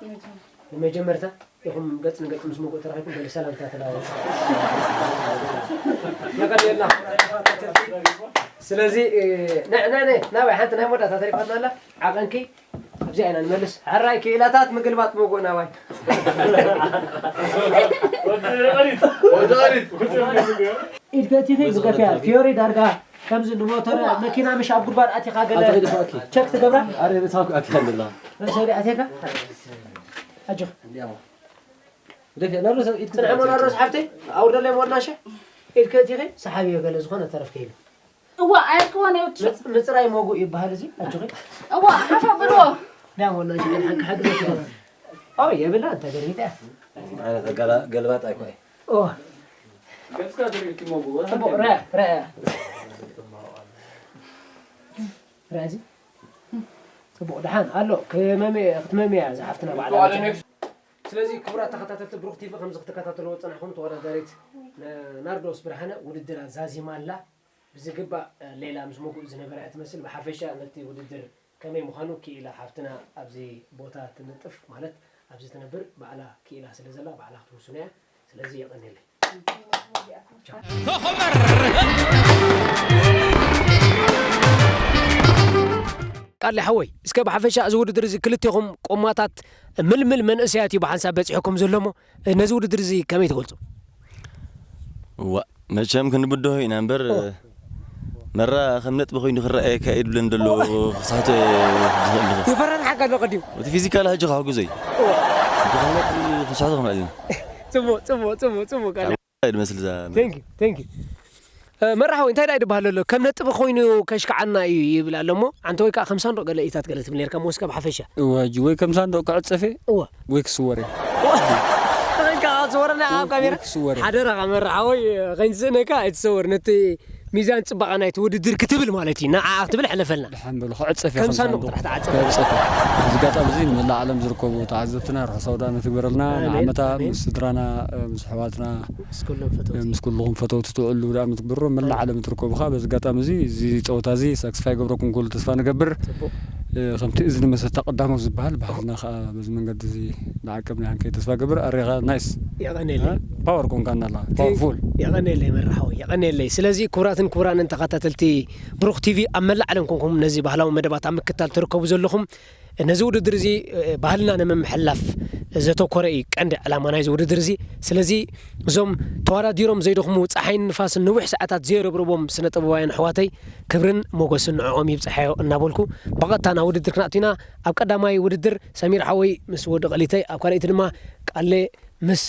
መጀመርታ። ንመጀመርታ ኢኹም ገጽ ንገጽ ምስ መጎእ ተራኺብኩም በሊ ሰላምታ ተለዋወጡ። የቐንየልና። ስለዚ፣ እ፣ ነ-፣ ነ-፣ ነ-፣ ናባይ ሓንቲ ናይ መወዳእታ ተሪፋትና ኣላ። ዓቐንኪ ኣብዚኣ ኢና ንመልስ። ሕራይ ክኢላታት ምግልባጥ መጎእ ናባይ። ወዲ ቐሪት። ወዲ ቐሪት። ኢድ ከቲኺ ብገፊያ ፊዮሪ ዳርጋ ከምዚ ንሞተር መኪና ምሽ ኣብ ጉድጓድ ኣቲኻ ገለ ኣቲ ከይዲ ፋኪ። ቸክ ትገብራ? ኣረ፣ ርእሳ እኮ ኣቲ ከለላ። ርእሰ ዲኣ ኣቲካ? ኣጆ። እንዲያው። ደፊያ፣ ናብ ርእሰ ኢድ ጽንሐ ክትበጽሕ ሞና ርእስ ሓፍተይ፣ ኣውርደለይ ሞና ሸ? ኢድ ከቲኺ፣ ሰሓብዮ ገለ ዝኾነ ተረፍ ከይሉ። እዋ፣ ኣየርክቦን እየ ወዲ። ምጽ-፣ ምጽራይ ሞጉእ ይበሃል እዚ፣ ኣጆኺ። እዋ፣ ሓፍ ኣብልዎ። ዳ ሞና ሸ፣ ሓቂ ሓቂ ዘኪረ። ኦ፣ የብላ፣ እንተ ገሪታ። ማለት ገላ-፣ ገልባጥ ኣይኮይ። ኦ። ገጽካ ትርኢ እቲ ሞጉእ፣ ወላ ጽቡቕ፣ ሓንቲ ረ-፣ ረ-፣ ረ-፣ እዚ። ጽቡቕ፣ ደሓን ኣሎ። ክመምየ-፣ ክትመምያ እዛ ሓፍትና ባዕላ። ጽቡቕ፣ ኣለ ነፍሲ። ስለዚ ክቡራት ተኸታተልቲ ብሩኽ ቲቪ ከምዚ ክትከታተልዎ ዝጸናሕኩም ተወዳዳሪት ነ-፣ ናርዶስ ብርሃነ ውድድራ ዛዚማ ኣላ። ብዝግባእ ሌላ ምስ መጉእ ዝነበራ እያ ትመስል። ብሓፈሻ ነቲ ውድድር ከመይ ምዃኑ ክኢላ ሓፍትና ኣብዚ ቦታ ትንጥፍ ማለት ኣብዚ ትነብር ባዕላ ክኢላ ስለ ዘላ ባዕላ ክትውስኖ እያ። ስለዚ የቐንየለይ። ተኾመር። ቃለ ሓወይ፣ እስከ ብሓፈሻ እዚ ውድድር እዚ ክልቴኹም ቆማታት ምልምል መንእሰያት እዩ ብሓንሳብ በጺሑኩም ዘሎ እሞ፣ ነዚ ውድድር እዚ ከመይ ትገልጹ? እዋ፣ መቸም ክንብድሆ ኢና እምበር፣ መራ ከም ነጥቢ ኮይኑ ክረኣየካ እየ ድብለን ዘሎ ክሳሕቶ እየ ዝኽእል። ይፈራርሓካ ኣሎ ቀዲሙ። እቲ ፊዚካል ሕጂ ክሕግዞ እዩ። እቲ ከም ነጥቢ ክንሳሕቶ ክንኽእል ኢና። ጽቡቕ፣ ጽቡቕ፣ ጽቡቕ፣ ጽቡቕ ቃል። እንታይ ድመስል እዛ? Thank you, thank you። መራሓዊ እንታይ ዳይ ድበሃል ኣሎ? ከም ነጥቢ ኮይኑ ከሽክዓና እዩ ይብል ኣሎ እሞ፣ ኣንተ ወይ ከዓ ከም ሳንዱቕ ገለ ኢታት ገለ ትብል ነርካ፣ ሞስካ ብሓፈሻ። እወ፣ ሕጂ ወይ ከም ሳንዱቕ ክዕጸፍ እየ፣ እወ። ወይ ክስወር እየ። ተቐንካ ክትስወረና ኣብ ካሜራ? ወይ ክስወር እየ። ሓደራኻ መራሓወይ፣ ከይንስእነካ ኣይትሰወር። ነቲ ሚዛን ጽባቐ ናይቲ ውድድር ክትብል ማለት እዩ። ንዓ ክትብል ሕለፈልና። ደሓን በሉ፣ ክዕጸፍ እየ ከም ከም ሳንዱቕ ሳንዱቕ። ጥራሕ ትዓጸፍ። ክዕጸፍ እየ። ኣብዚ ኣጋጣሚ እዚ ንመላእ ዓለም ዝርከቡ ተዓዘብትና ርሑስ ኣውደ ዓመት ይግበረልና። ኣሜን፣ ንዓመታ ኣሜን። ምስ ስድራና፣ ምስ ኣሕዋትና፣ ምስ ኩሎም ፈተውቲ። ምስ ኩልኹም ፈተውቲ ትውዕሉ ኣውደ ዓመት ይግበረልኩም። መላእ ኣሜን። ዓለም ትርከቡ ኸኣ በዚ ኣጋጣሚ እዚ፣ እዚ ጸወታ እዚ ሳክስፋይ ይገብረኩም ክብሉ ተስፋ ንገብር። ጽቡቕ። እ፣ ከምቲ እዝኒ መሰታ ቀዳማዊ ዝበሃል ባህልና ኸኣ በዚ መንገዲ እዚ ንዓቅብ ናይ ሃንቀይ ተስፋ ገብር። ኣሬኻ ናይስ። የቐኔለይ። እ? ፓወር ኮንካ እናላ። ፓወርፉል። የቐኔለይ መራሓዊ፣ የቐኔለይ። ስለዚ ክቡራትን ክቡራንን ተኸታተልቲ ብሩኽ ቲቪ ኣብ መላእ ዓለም ኮንኩም ነዚ ባህላዊ መደባት ኣብ ምክታል ትርከቡ ዘለኹም፣ ነዚ ውድድር እዚ፣ እ፣ ባህልና ንምምሕልላፍ ዘተኮረ እዩ ቀንዲ ዕላማ ናይዚ ውድድር እዚ። ስለዚ እዞም ተወዳዲሮም ዘይደኽሙ፣ ጸሓይን ንፋስን ነዊሕ ሰዓታት ዘየረብረቦም ስነ ጥበባውያን ኣሕዋተይ ክብርን ሞገስን ንዕኦም ይብጽሓዮ እናበልኩ፣ ብቐጥታ ናብ ውድድር ክንኣቱ ኢና። ኣብ ቀዳማይ ውድድር ሰሚር ሓወይ ምስ ወዲ ቀሊተይ፣ ኣብ ካልኣይቲ ድማ ቃሌ ምስ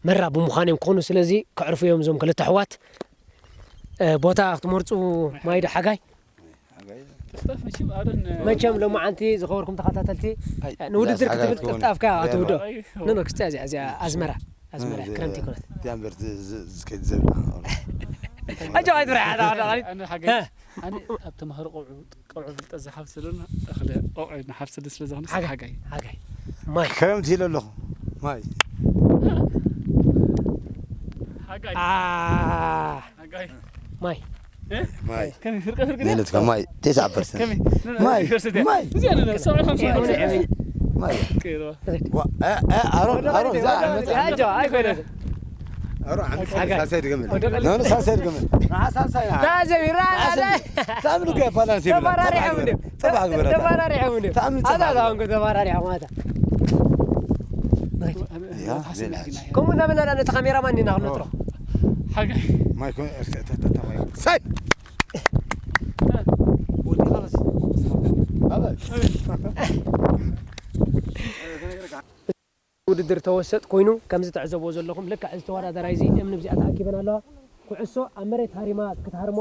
መራ ብምዃን እዮም ክኾኑ። ስለዚ ከዕርፉ እዮም እዞም ክልተ ኣሕዋት። እ፣ ቦታ ክትመርጹ ማይ ዶ ሓጋይ? ጥፍጣፍ መቸም ኣብረን መቸም ሎማዓንቲ ዝኸበርኩም ተኸታተልቲ፣ ኣይ፣ ንውድድር እዛ ክትብል ሓጋይ ጥፍጣፍካ ትኸውን። ኣትውዶ። ኣይ፣ ኖ፣ ኖ፣ ክስቲያ እዚኣ፣ እዚኣ ኣዝመራ፣ ኣዝመራ፣ እ፣ ክረምቲ ይኮነት። እዚኣ እምበር ዝ-፣ ዝ-፣ ዝከይድ ዘብላ። ኣጆኻ ኣይትፍራሕ፣ ኣታ፣ ኣታ፣ ኣታ። ኣነ ሓጋይ፣ እ። ኣነ ኣብ ተማሃሮ ቆልዑ፣ ቆልዑ ፍልጠት ዝሓፍ ስለና፣ እኽለ ቆልዑ ንሓፍ ስለ ዝኾነ፣ ሓጋይ። ሓጋይ። ሓጋይ። ማይ። ክረምቲ ኢለ ኣለኹ። ማይ። ሓጋይ። ኣ። ሓጋይ። ማይ። እ? ማይ። ከመይ ፍርቂ ፍርቂ ድያ? ነለትካ ማይ ተስዓ ፐርሰንት። ከመይ? ማይ። ዩኒቨርሲቲ። ማይ። እዚኣ ነና፣ ሰብዓ ሓምሳ ዩኒቨርሲቲ። ማይ። ቀይሮ። ዋ፣ እ፣ እ፣ ኣሮን፣ ኣሮን፣ እዛ ወደ ዓመት ቀሊል፣ ኣጆ፣ ኣይኮነን። ኣሮን፣ ዓመት ሓጋይ። ሳልሳይ ድገመል። ወደ ቀሊል። ኖ፣ ኖ፣ ሳልሳይ ድገመል። ንዓ ሳልሳይ፣ ንዓ። ዳ ዘሚራ፣ ሳልሳይ። ዳ ዘ- ሳብ ንገ ፓላንስ ይብላ። ተባራሪሖም እንዲዮም። ጸባሕ ግበረታ። ተባራሪሖም እንዲዮም። ተኣምን ጸባሕ ኣታ ግበረታ። ኣሁን ተባራሪሖም ኣታ። ያ፣ ሌላ። ከምኡ እናበልና ነቲ ካሜራማን ኢና ክንነጥሮ። ሓጋይ። ማይ ኮ-፣ እስከ፣ ተ-፣ ተ-፣ ተ-፣ ማይ። ሳይ! ወዲኻ ኸስ። ኣበይ? ውድድር ተወሰጥ ኮይኑ፣ ከምዚ ትዕዘብዎ ዘለኹም፣ ልክዕ እዚ ተወዳዳራይ እዚ እምኒ ብዚኣ ተኣኪበን ኣለዋ። ኩዕሶ ኣብ መሬት ሃሪማ ክትሃርሞ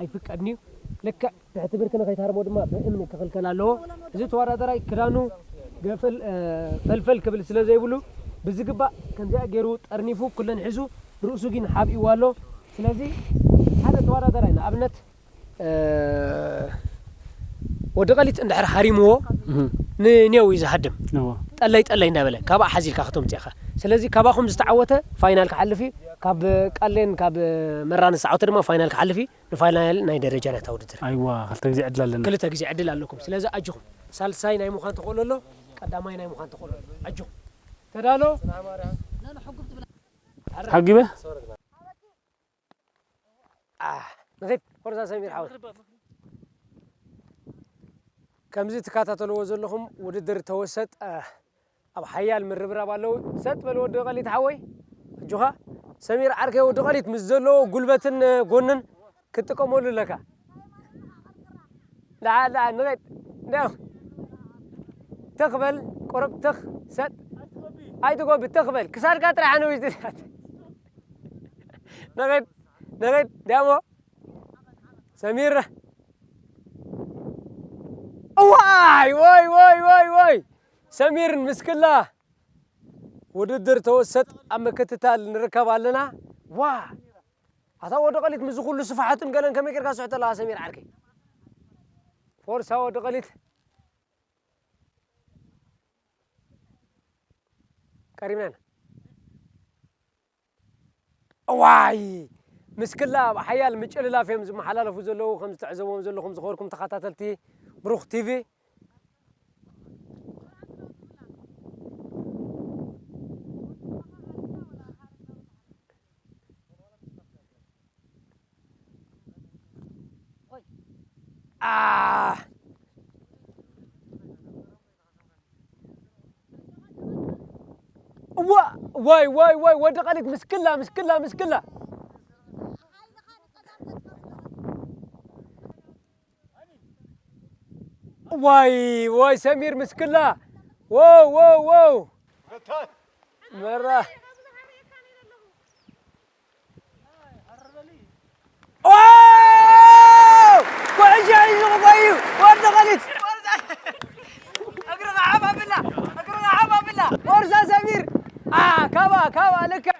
ኣይፍቀድን እዩ። ልክዕ ትሕቲ ብርኪ ንኸይትሃርሞ ድማ ብእምኒ ክኽልከል ኣለዎ። እዚ ተወዳዳራይ ክዳኑ ገፈል፣ እ፣ ፈልፈል ክብል ስለ ዘይብሉ፣ ብዝግባእ ከምዚኣ ገይሩ ጠርኒፉ፣ ኩለን ሒዙ፣ ርእሱ ግን ሓቢእዎ ኣሎ። ስለዚ ሓደ ተወዳዳራይ፣ ንኣብነት፣ እ፣ ወዲ ቀሊት እንድሕር ሃሪምዎ፣ እህ። ንኔው እዩ ዝሃድም። እዎ። ጠለይ ጠለይ እንዳበለ፣ ካብኣ ሓዚልካ ክትምጽእ ኢኻ። ስለዚ፣ ካባኹም ዝተዓወተ ፋይናል ክሓልፍ እዩ። ካብ ቃሌን ካብ መራን ዝተዓወተ ድማ ፋይናል ክሓልፍ እዩ። ንፋይናል ናይ ደረጃ ናይታ ውድድር። ኣይዋ፣ ክልተ ግዜ ዕድል ኣለና። ክልተ ግዜ ዕድል ኣለኩም። ስለዚ ኣጆኹም። ሳልሳይ ናይ ምዃን ተኽእሎ ኣሎ፣ ቀዳማይ ናይ ምዃን ተኽእሎ ኣሎ። ኣጆኹም። ተዳሎ? ሓጊበ? ኣህ፣ ንኺድ፣ ፎርዛ ሰሚር ሓወይ። ከምዚ ትከታተልዎ ዘለኹም ውድድር ተወሰጥ፣ ኣህ፣ ኣብ ሓያል ምርብራብ ኣለዉ። ሰጥ በል ወዲ ቀሊት ሓወይ፣ ኣጆኻ። ሰሚር ዓርከይ ወዲ ቀሊት ምስ ዘለዎ ጉልበትን፣ እ፣ ጎንን ክትጥቀመሉ ኣለካ። ደሓን፣ ደሓን፣ ንኸድ። እንዲያው ትኽ በል፣ ቁሩብ ትኽ፣ ሰጥ። ኣይትጎቢ፣ ትኽ በል። ክሳድካ ጥራሕ ንውሽጢ። ንኸድ፣ ንኸድ፣ እንዲያሞ። ሰሚር። እዋይ፣ ወይ፣ ወይ፣ ወይ፣ ወይ። ሰሚር ምስክላ ውድድር ተወሰጥ ኣብ ምክትታል ንርከብ ኣለና። ዋ! ኣታ ወዲ ቀሊት ምስ ኩሉ ስፍሓቱን ገለን ከመይ ጌርካ ስሕቶ ኣለኻ ሰሚር ዓርከይ? ፎርሳ ወዲ ቀሊት። ቀሪብና ኢና። እዋይ! ምስክላ ኣብ ሓያል ምጭልላፍ እዮም ዝመሓላለፉ ዘለዉ፣ ከም ዝትዕዘብዎም ዘለኹም ዝኸበርኩም ተኸታተልቲ ብሩኽ ቲቪ። ኣህ! ዋይ ዋይ ዋይ፣ ወዲ ቀሊት ምስክላ ምስክላ ምስክላ። ዋይ ዋይ፣ ሰሚር ምስክላ። ወው ወው ወው። መራ። ኦ! ኩዕሾ ሒዙ ክጎዩ፣ ወዲ ኸሊድ። እግርኻ ዓብ ኣብላ፣ እግርኻ ዓብ ኣብላ። ፎርሳ ሰሚር። አ፣ ካባ፣ ካባ፣ ልክዕ።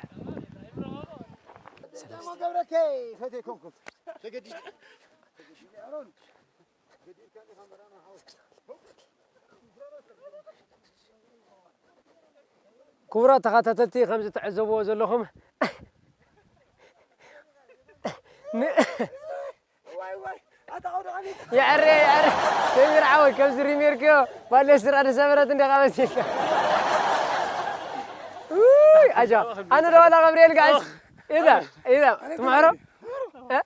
ክቡራት ተኸታተልቲ፣ ከምዚ ትዕዘብዎ ዘለኹም፣ ን-፣ የዕረ፣ የዕረ። ሰሚር ዓወይ፣ ከምዚ ሪሜርክዮ፣ ባሌስትራ ዝሰበረት እንዲኻ መሲልካ። ውይ፣ ኣጃ። ኣነ ደዋላ ገብርኤል ጋይስ። ኢዛ፣ ኢዛ፣ ትምሕሮ? እ?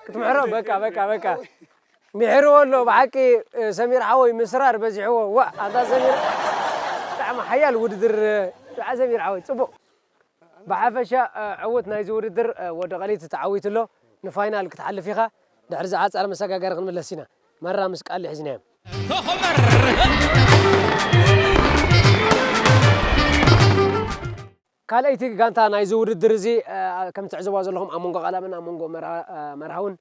ክትምሕሮ? በቃ፣ በቃ፣ በቃ። ምሒርዎ ኣሎ ብሓቂ፣ እ፣ ሰሚር ሓወይ ምስራር በዚሕዎ። ዋ፣ ኣንታ ሰሚር ብጣዕሚ ሓያል ውድድር፣ እ፣ ደዓ ሰሚር ሓወይ ጽቡቕ። ብሓፈሻ፣ እ፣ ዕዉት ናይዚ ውድድር፣ እ፣ ወዲ ቀሊት ተዓዊቱ ኣሎ። ንፋይናል ክትሓልፍ ኢኻ። ድሕሪ ዝሓጸረ መሰጋገሪ ክንምለስ ኢና። መራ ምስ ቃሊ ሒዝናዮም። ካልኣይቲ ጋንታ ናይዚ ውድድር እዚ፣ እ፣ ከም ትዕዘብዋ ዘለኹም ኣብ መንጎ ቃላምን ኣብ መንጎ መራ-፣ እ፣ መርሃውን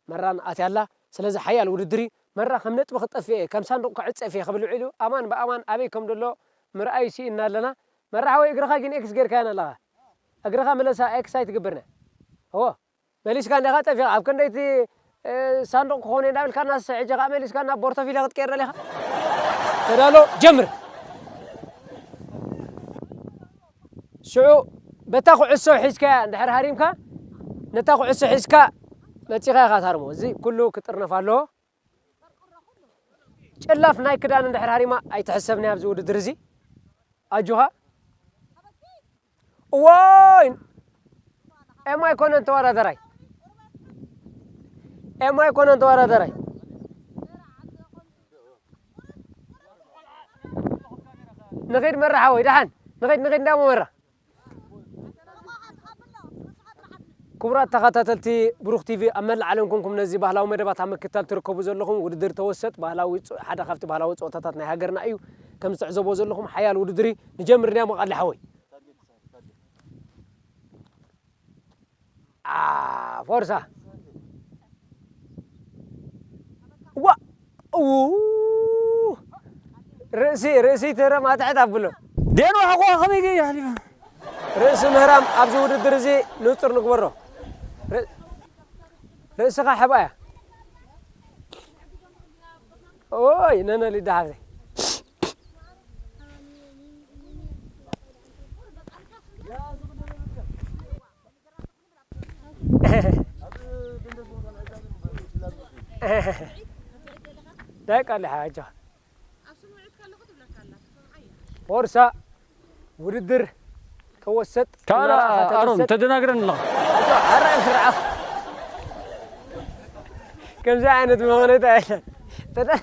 መራን ኣትያ ኣላ። ስለዚ ሓያል ውድድር እዩ። መራ ከም ነጥቢ ክጠፍእ እየ፣ ከም ሳንዱቕ ክዕጸፍ እየ ክብል ውዒሉ፣ ኣማን ብኣማን ኣበይ ከም ዘሎ ምርኣይ ስኢንና ኣለና። መራ ሓወይ፣ እግርኻ ግን ኤክስ ጌርካያን ኣለኻ። እግርኻ ምለሳ፣ ኤክስ ኣይትግብርና። እዎ፣ መሊስካ እንዲኻ ጠፊኻ። ኣብ ክንደይቲ፣ እ፣ ሳንዱቕ ክኾኑ እንዳበልካ፣ እናስ ሕጂ ኸኣ መሊስካ ናብ ፖርቶፊልዮ ክትቀይር ደሊኻ። ተዳሎ፣ ጀምር። ሽዑ በታ ኩዕሶ ሒዝካያ እንድሕር ሃሪምካ፣ ነታ ኩዕሶ ሒዝካ መጺኻ ኢኻ ትሃርሞ። እዚ ኩሉ ክጥርነፍ ኣለዎ። ጨላፍ ናይ ክዳን እንድሕር ሃሪማ ኣይትሕሰብን እያ ኣብዚ ውድድር እዚ። ኣጆኻ። እዋይ! ኤማ ኣይኮነን ተወዳደራይ። ኤማ ኣይኮነን ተወዳደራይ። ንኺድ መራ ሓወይ፣ ደሓን። ንኺድ፣ ንኺድ እንዳሞ መራ። ክቡራት ተኸታተልቲ ብሩኽ ቲቪ፣ ኣብ መላእ ዓለም ኮንኩም ነዚ ባህላዊ መደባት ኣብ ምክትታል ትርከቡ ዘለኹም፣ ውድድር ተወሰጥ ባህላዊ ጾ-፣ ሓደ ካብቲ ባህላዊ ጸወታታት ናይ ሃገርና እዩ። ከም ትዕዘብዎ ዘለኹም ሓያል ውድድር እዩ። ንጀምር ድያ መቓሊ ሓወይ? አ፣ ፎርሳ። ዋ፣ ኡ፣ ርእሲ፣ ርእሲ ተረማትዐት ኣብሎ። ደን ዋሕኳ ከመይ ገይ ሓሊፋ? ርእሲ ምህራም ኣብዚ ውድድር እዚ ንጹር ንግበሮ። ር-፣ ርእስኻ ሕባ እያ። ኦይ፣ ነነ ሊዳ ሓብተይ። ደቃ ኣለሓ፣ ኣጆኻ። ቦርሳ ውድድር ከወሰጥ ካላ ናብራኻ ኣሮን ተደሰጥ። ተደናግረን ኣለኻ። ኣጆኻ፣ ኣረ ስርዓ። ከምዚ ዓይነት መቐነታ የለን። ተደ-፣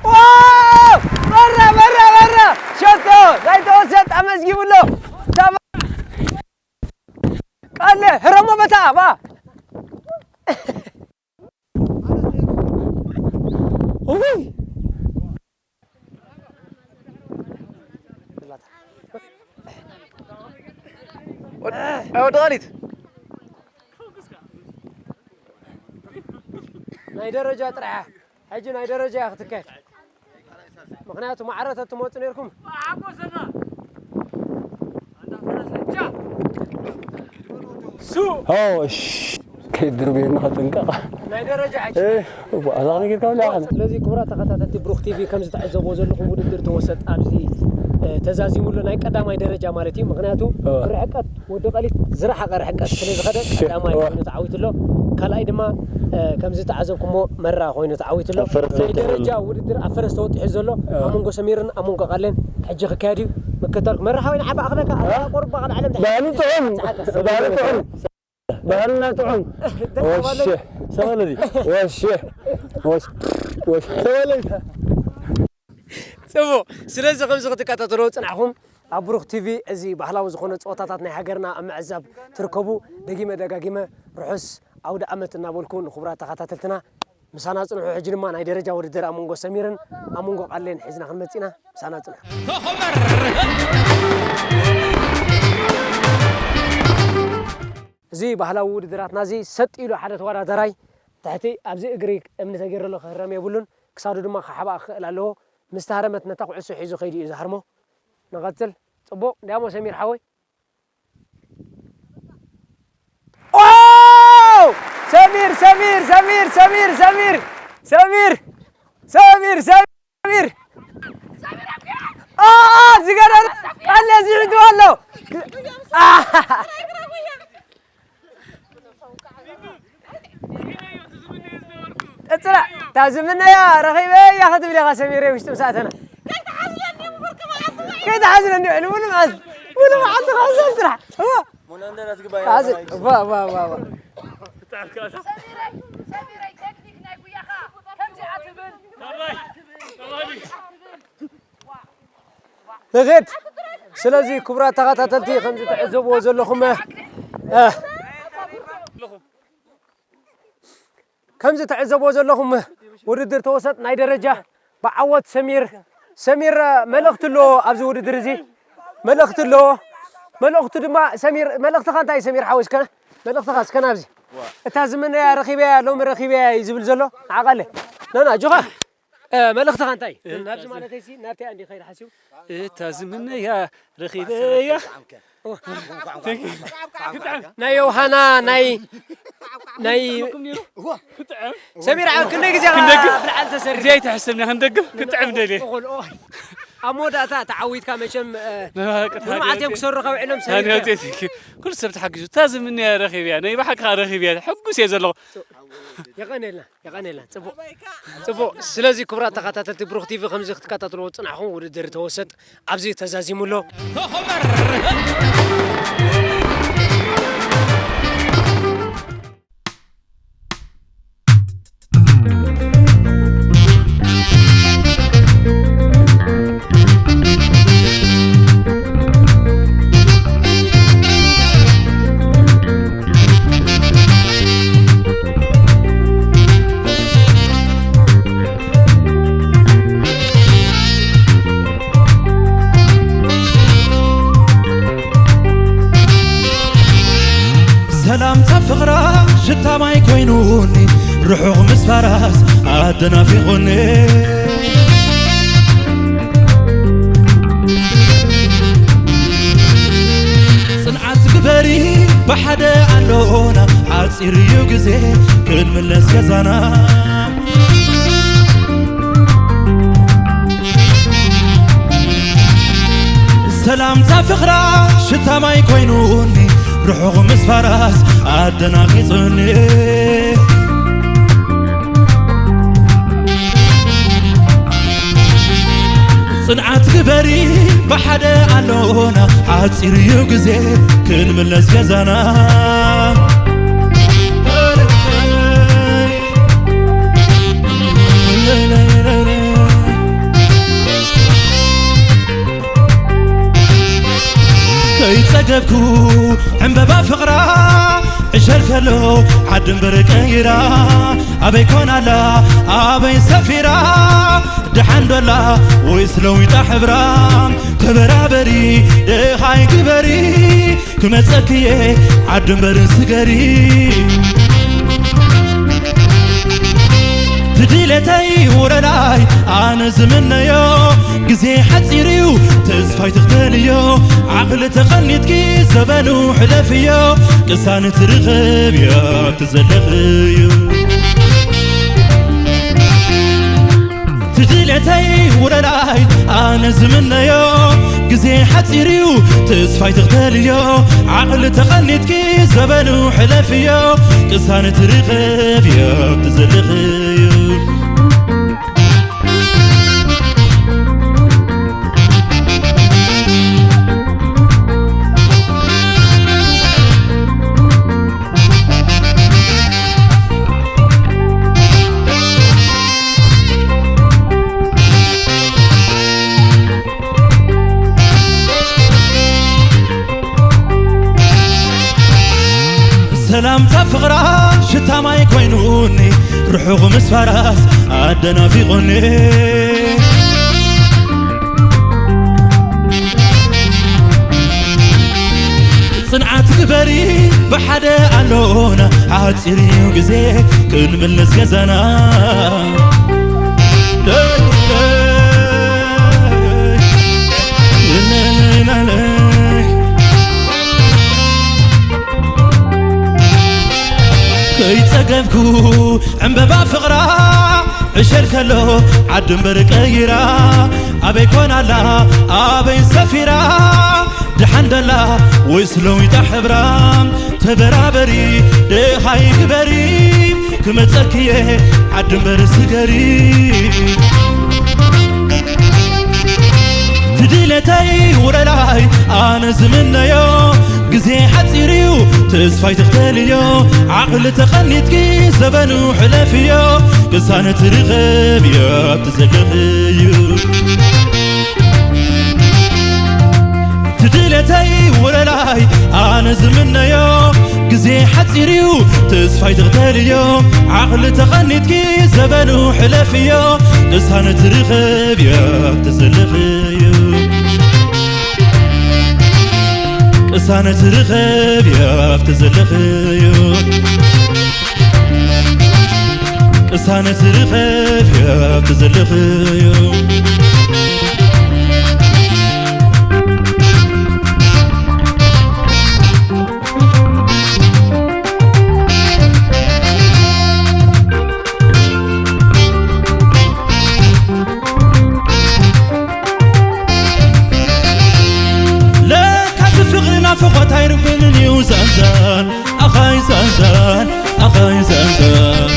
ዋው! በራ፣ በራ፣ በራ! ሸቶ ናይ ተወሰጥ ኣመዝጊቡ ኣሎ። ታማ-፣ ቃለ ህረሞ በታ፣ ባ። ኡይ! ወድ-፣ ኣይ፣ ወዲ ቃሊት። ናይ ደረጃ ጥራሕ። ሕጂ ናይ ደረጃ እያ ክትካየድ። ምኽንያቱ ማዕረ ተትመጹ ነይርኩም። ኦ፣ እሺ። ከይድርብየና ከጥንቀቕ። ናይ ደረጃ ሕጂ። እ፣ እዋ፣ ኣዛ ነገር ካብ ላዕሊ። ስለዚ ክቡራት ተኸታተልቲ ብሩኽ ቲቪ፣ ከም ዝተዓዘብዎ ዘለኹም ውድድር ተወሰጥ ኣብዚ፣ እ፣ ተዛዚሙ ኣሎ። ናይ ቀዳማይ ደረጃ ማለት እዩ። ምኽንያቱ እ። ብርሕቀት ወዲ ቀሊት ዝረሓቐ ርሕቀት ስለ ዝኸደ እሺ። ቀዳማይ እ። ኮይኑ ተዓዊቱ ኣሎ። ካልኣይ ድማ፣ እ፣ ከም ዝተዓዘብኩሞ መራ ኮይኑ ተዓዊቱ ኣሎ። ኣብ ፈረስ ናይ ተወጥሑ ደረጃ ኣሎ። ውድድር ኣብ ፈረስ ተወጢሑ ዘሎ እ። ኣብ መንጎ ሰሚርን ኣብ መንጎ ቃለን ሕጂ ክካየድ እዩ። ምክታል መራ ሓወይ ንዓባ ኣኽለካ፣ እ? ኣታ ቆርባ ቃል ዓለም ባህሉ ጥዑም። ተዓቀስ። ባህሉ ጥዑም። ባህልና ጥዑም። ደቂ ወሸ። ሰበለዚ። ወሸ። ወሸ። ወሸ። ሰበለዚ። ጽቡቕ። ስለዚ ከምዚ ክትከታተልዎ ጽናሕኩም ኣብ ብሩኽ ቲቪ እዚ ባህላዊ ዝኾነ ጸወታታት ናይ ሃገርና ኣብ ምዕዛብ ትርከቡ፣ ደጊመ ደጋጊመ ርሑስ ኣውደ ኣመት እናበልኩ ንኽቡራት ተኸታተልትና ምሳና ጽንሑ። ሕጂ ድማ ናይ ደረጃ ውድድር ኣብ መንጎ ሰሚርን ኣብ መንጎ ቃሌን ሒዝና ክንመጽእ ኢና። ምሳና ጽንሑ። እዚ ባህላዊ ውድድራትና እዚ ሰጥ ኢሉ ሓደ ተወዳዳራይ ትሕቲ ኣብዚ እግሪ እምኒ ተገይሩሉ ክህረም የብሉን። ክሳዱ ድማ ክሓብኣ ክኽእል ኣለዎ። ምስ ተሃረመት ነታ ኩዕሶ ሒዙ ከይዱ እዩ ዝሃርሞ። ንቐጽል። ጽቡቕ። እንዲያሞ ሰሚር ሓወይ። ኦ! ሰሚር፣ ሰሚር፣ ሰሚር፣ ሰሚር፣ ሰሚር፣ ሰሚር፣ ሰሚር፣ ሰሚር። አ፣ አ፣ ዝገረር ቃለ ዝዕዱ ኣሎ። አ፣ እጽላ፣ እታ ዝምነያ ረኺበያ ክትብል ኢኻ ሰሚረ ውሽጢ ምስ ኣተና። ከይተሓዝለኒ ውዕል ሙሉ መዓልቲ፣ ሙሉ መዓልቲ ክሕዘል ጥራሕ። እዋ። ሙሉ እንደናት ግባይ። ኣዚ፣ ዋ፣ ዋ፣ ዋ፣ ዋ። ሰሚረይ፣ ሰሚረይ፣ ቴክኒክ ናይ ጉያኻ ከምዚኣ ትብል። ንኺድ። ስለዚ ክቡራት ተኸታተልቲ፣ ከምዚ ትዕዘብዎ ዘለኹም፣ እ፣ ከምዚ ትዕዘብዎ ዘለኹም ውድድር ተወሰጥ ናይ ደረጃ ብዓወት ሰሚር፣ ሰሚር፣ እ፣ መልእኽቲ ኣለዎ ኣብዚ ውድድር እዚ። መልእኽቲ ኣለዎ። መልእኽቱ ድማ ሰሚር፣ መልእኽትኻ እንታይ እዩ ሰሚር ሓወይ? እስከ መልእኽትኻ እስከ ናብዚ። እታ ዝምነያ ረኺበያ፣ ሎሚ ረኺበያ እዩ ዝብል ዘሎ። ንዓቓለ። ናና፣ ጆኻ። እ፣ መልእኽትኻ እንታይ? እ፣ ናብዚ እታ ዝ- ማለተይሲ፣ ናብቲ እንዲ ኸይድ ሓሲቡ? እታ ዝምነያ ረኺበያ። ናይ ዮሃና፣ ናይ፣ ናይ ሰሚር፣ ዓ-፣ ክንደይ ግዜ ኢኻ ክንደግም? ብልዓል ተሰሪሑ? እዚኣ ኣይትሕሰብኒ፣ ክንደግም? ክጥዕም ደልየ። እኹል፣ ኦ። ኣብ መወዳእታ ተዓዊትካ መቸም፣ እ፣ ንባህቂ ንመዓት እዮም ታዲያ ክሰርሑ ካብ ውዕሎም ሰሪሑ። ታዲያ ኩሉ ሰብ ተሓጊዙ። እታ ዝምነያ ረኺበያ፣ ናይ ብሓቂ ረኺበያ። ሕጉስ እየ ዘለኹ። የቐንየልና። የቐንየልና። ጽቡቕ። ጽቡቕ። ስለዚ ክቡራት ተኸታተልቲ ብሩኽ ቲቪ፣ ከምዚ ክትከታተልዎ ዝጽናሕኩም ውድድር ተወሰጥ ኣብዚ ተዛዚሙ ኣሎ። ሰላምታ ፍቕራ ሽታ ማይ ኮይኑኒ፣ ርሑቕ ምስፋራስ ኣደናፊቑኒ። ጽንዓት ግበሪ፣ ብሓደ ኣሎና፣ ሓጺር እዩ ግዜ ክንምለስ ገዛና። ሰላምታ ፍቕራ ሽታ ማይ ኮይኑኒ፣ ርሑቕ ምስፋራስ ኣደናጊጹኒ። ጽንዓት ግበሪ፣ ብሓደ ኣሎና፣ ሓጺር እዩ ግዜ ክንምለስ ገዛና። ከይጸገብኩ ዕምበባ ፍቕራ ዕሸል ከሎ ዓዲ እምበር ቀይራ፣ ኣበይ ኮን ኣላ ኣበይ ሰፊራ፣ ደሓን ዶ ኣላ ወይስ ለዊጣ ሕብራ? ተበራበሪ ደሃይ ግበሪ፣ ክመጸክየ ዓዲ እምበር ስገሪ። ትድለተይ ወለላይ ኣነ ዝምነዮ፣ ግዜ ሓጺር እዩ ተስፋይ ትኽተልዮ። ዓቕሊ ተቐኒትኪ ዘበኑ ሕለፍዮ፣ ቅሳነት ርኸብዮ ኣብቲ ዘለኽዮ። ትድለተይ ወለላይ ኣነ ዝምነዮ፣ ግዜ ሓጺር እዩ ተስፋይ ትኽተልዮ። ዓቕሊ ተቐኒትኪ ዘበኑ ሕለፍዮ፣ ቅሳነት ርኸብዮ ኣብቲ ዘለኽዮ። ሽታ ማይ ኮይኑኒ ርሑቕ ምስፋራስ ኣደናፊቑኒ። ጽንዓት ግበሪ ብሓደ ኣሎና ሓጺር እዩ ግዜ ክንምልስ ገዛና። ከይጸገብኩ ዕምበባ ፍቕራ ዕሸል ከሎ ዓዲ እምበር ቀይራ ኣበይ ኮን ኣላ ኣበይ ሰፊራ ደሓን ደላ ወይስ ለዊጣ ሕብራ ተበራበሪ ደሃይ ግበሪ ክመጸክየ ዓዲ እምበር ስገሪ ትድለተይ ውረላይ ኣነ ዝምነዮ ግዜ ሓጺር እዩ ተስፋይ ትኽተልዮ ዓቕሊ ተቐኒትኪ ዘበኑ ሕለፍዮ ቅሳነት ርኸብ ኣብቲ ዘለኽዮ ትድለተይ ውረላይ ኣነ ዝምነዮ ግዜ ሓጺር እዩ ተስፋይ ትኽተልዮ ዓቕሊ ተቐኒትኪ ዘበኑ ሕለፍዮ ቅሳነት ርኸብ ኣብቲ ዘለኽዮ ቅሳነት ርኸብ ኣብቲ ዘለኽዮ ቅሳነት ርኸብ ኣብቲ ዘለኽዮ ለካስ ፍቕሪ ናፍቖት ኣይርብንን እዩ ዛንዛን ኣኻይ ዛንዛን ኣኻይ ዛንዛን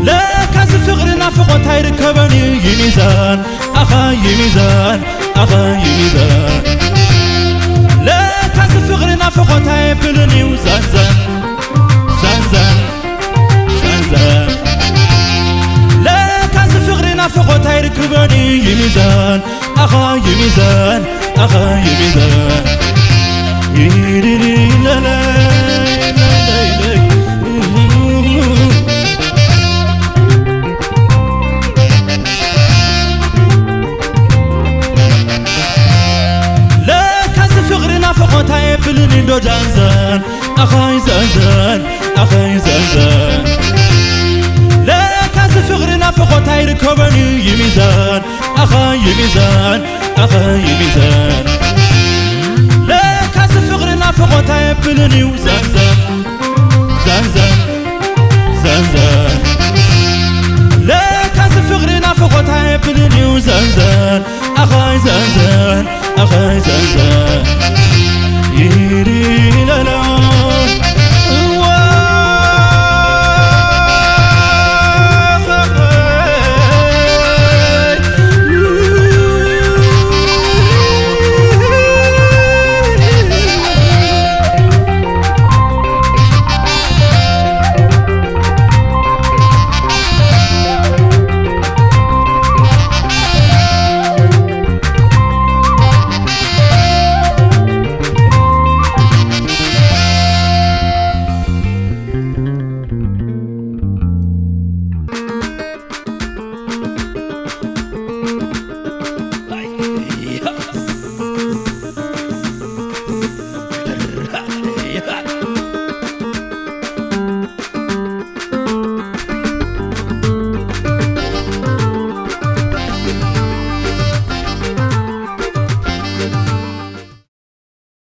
ለካስ ፍቕሪ ናፍቖት ኣይርከበን እዩ ሚዛን ኣኻይ ሚዛን ኣኻይ ሚዛን ለካስ ፍቕሪ ናፍቖት ኣይብልን እዩ ዛንዛን ዛንዛን ዛንዛን ለካስ ፍቕሪ ናፍቖት ኣይርክበን እዩ ሚዛን ኣኻይ ሚዛን ኣኻይ ሚዛን ይድልለለይ ለካስ ፍቕሪ ናፍቖት ኣየብልን እንዶ ዛንዛን ኣኻይ ዛንዛን ኣኻይ ዛንዛን ለካስ ፍቕሪ ናፍቖት ኣይርከበን እዩ ሚዛን ኣኻይ ሚዛን ኣኻይ ሚዛን ለካስ ፍቕሪ ናፍቖት ኣየብልን እዩ ዛንዛን ዛንዛን ዛንዛን ለካስ ፍቕሪ ናፍቖት ኣየብልን እዩ ዛንዛን ኣኻይ ዛንዛን ኣኻይ ዛንዛን ይሪለላ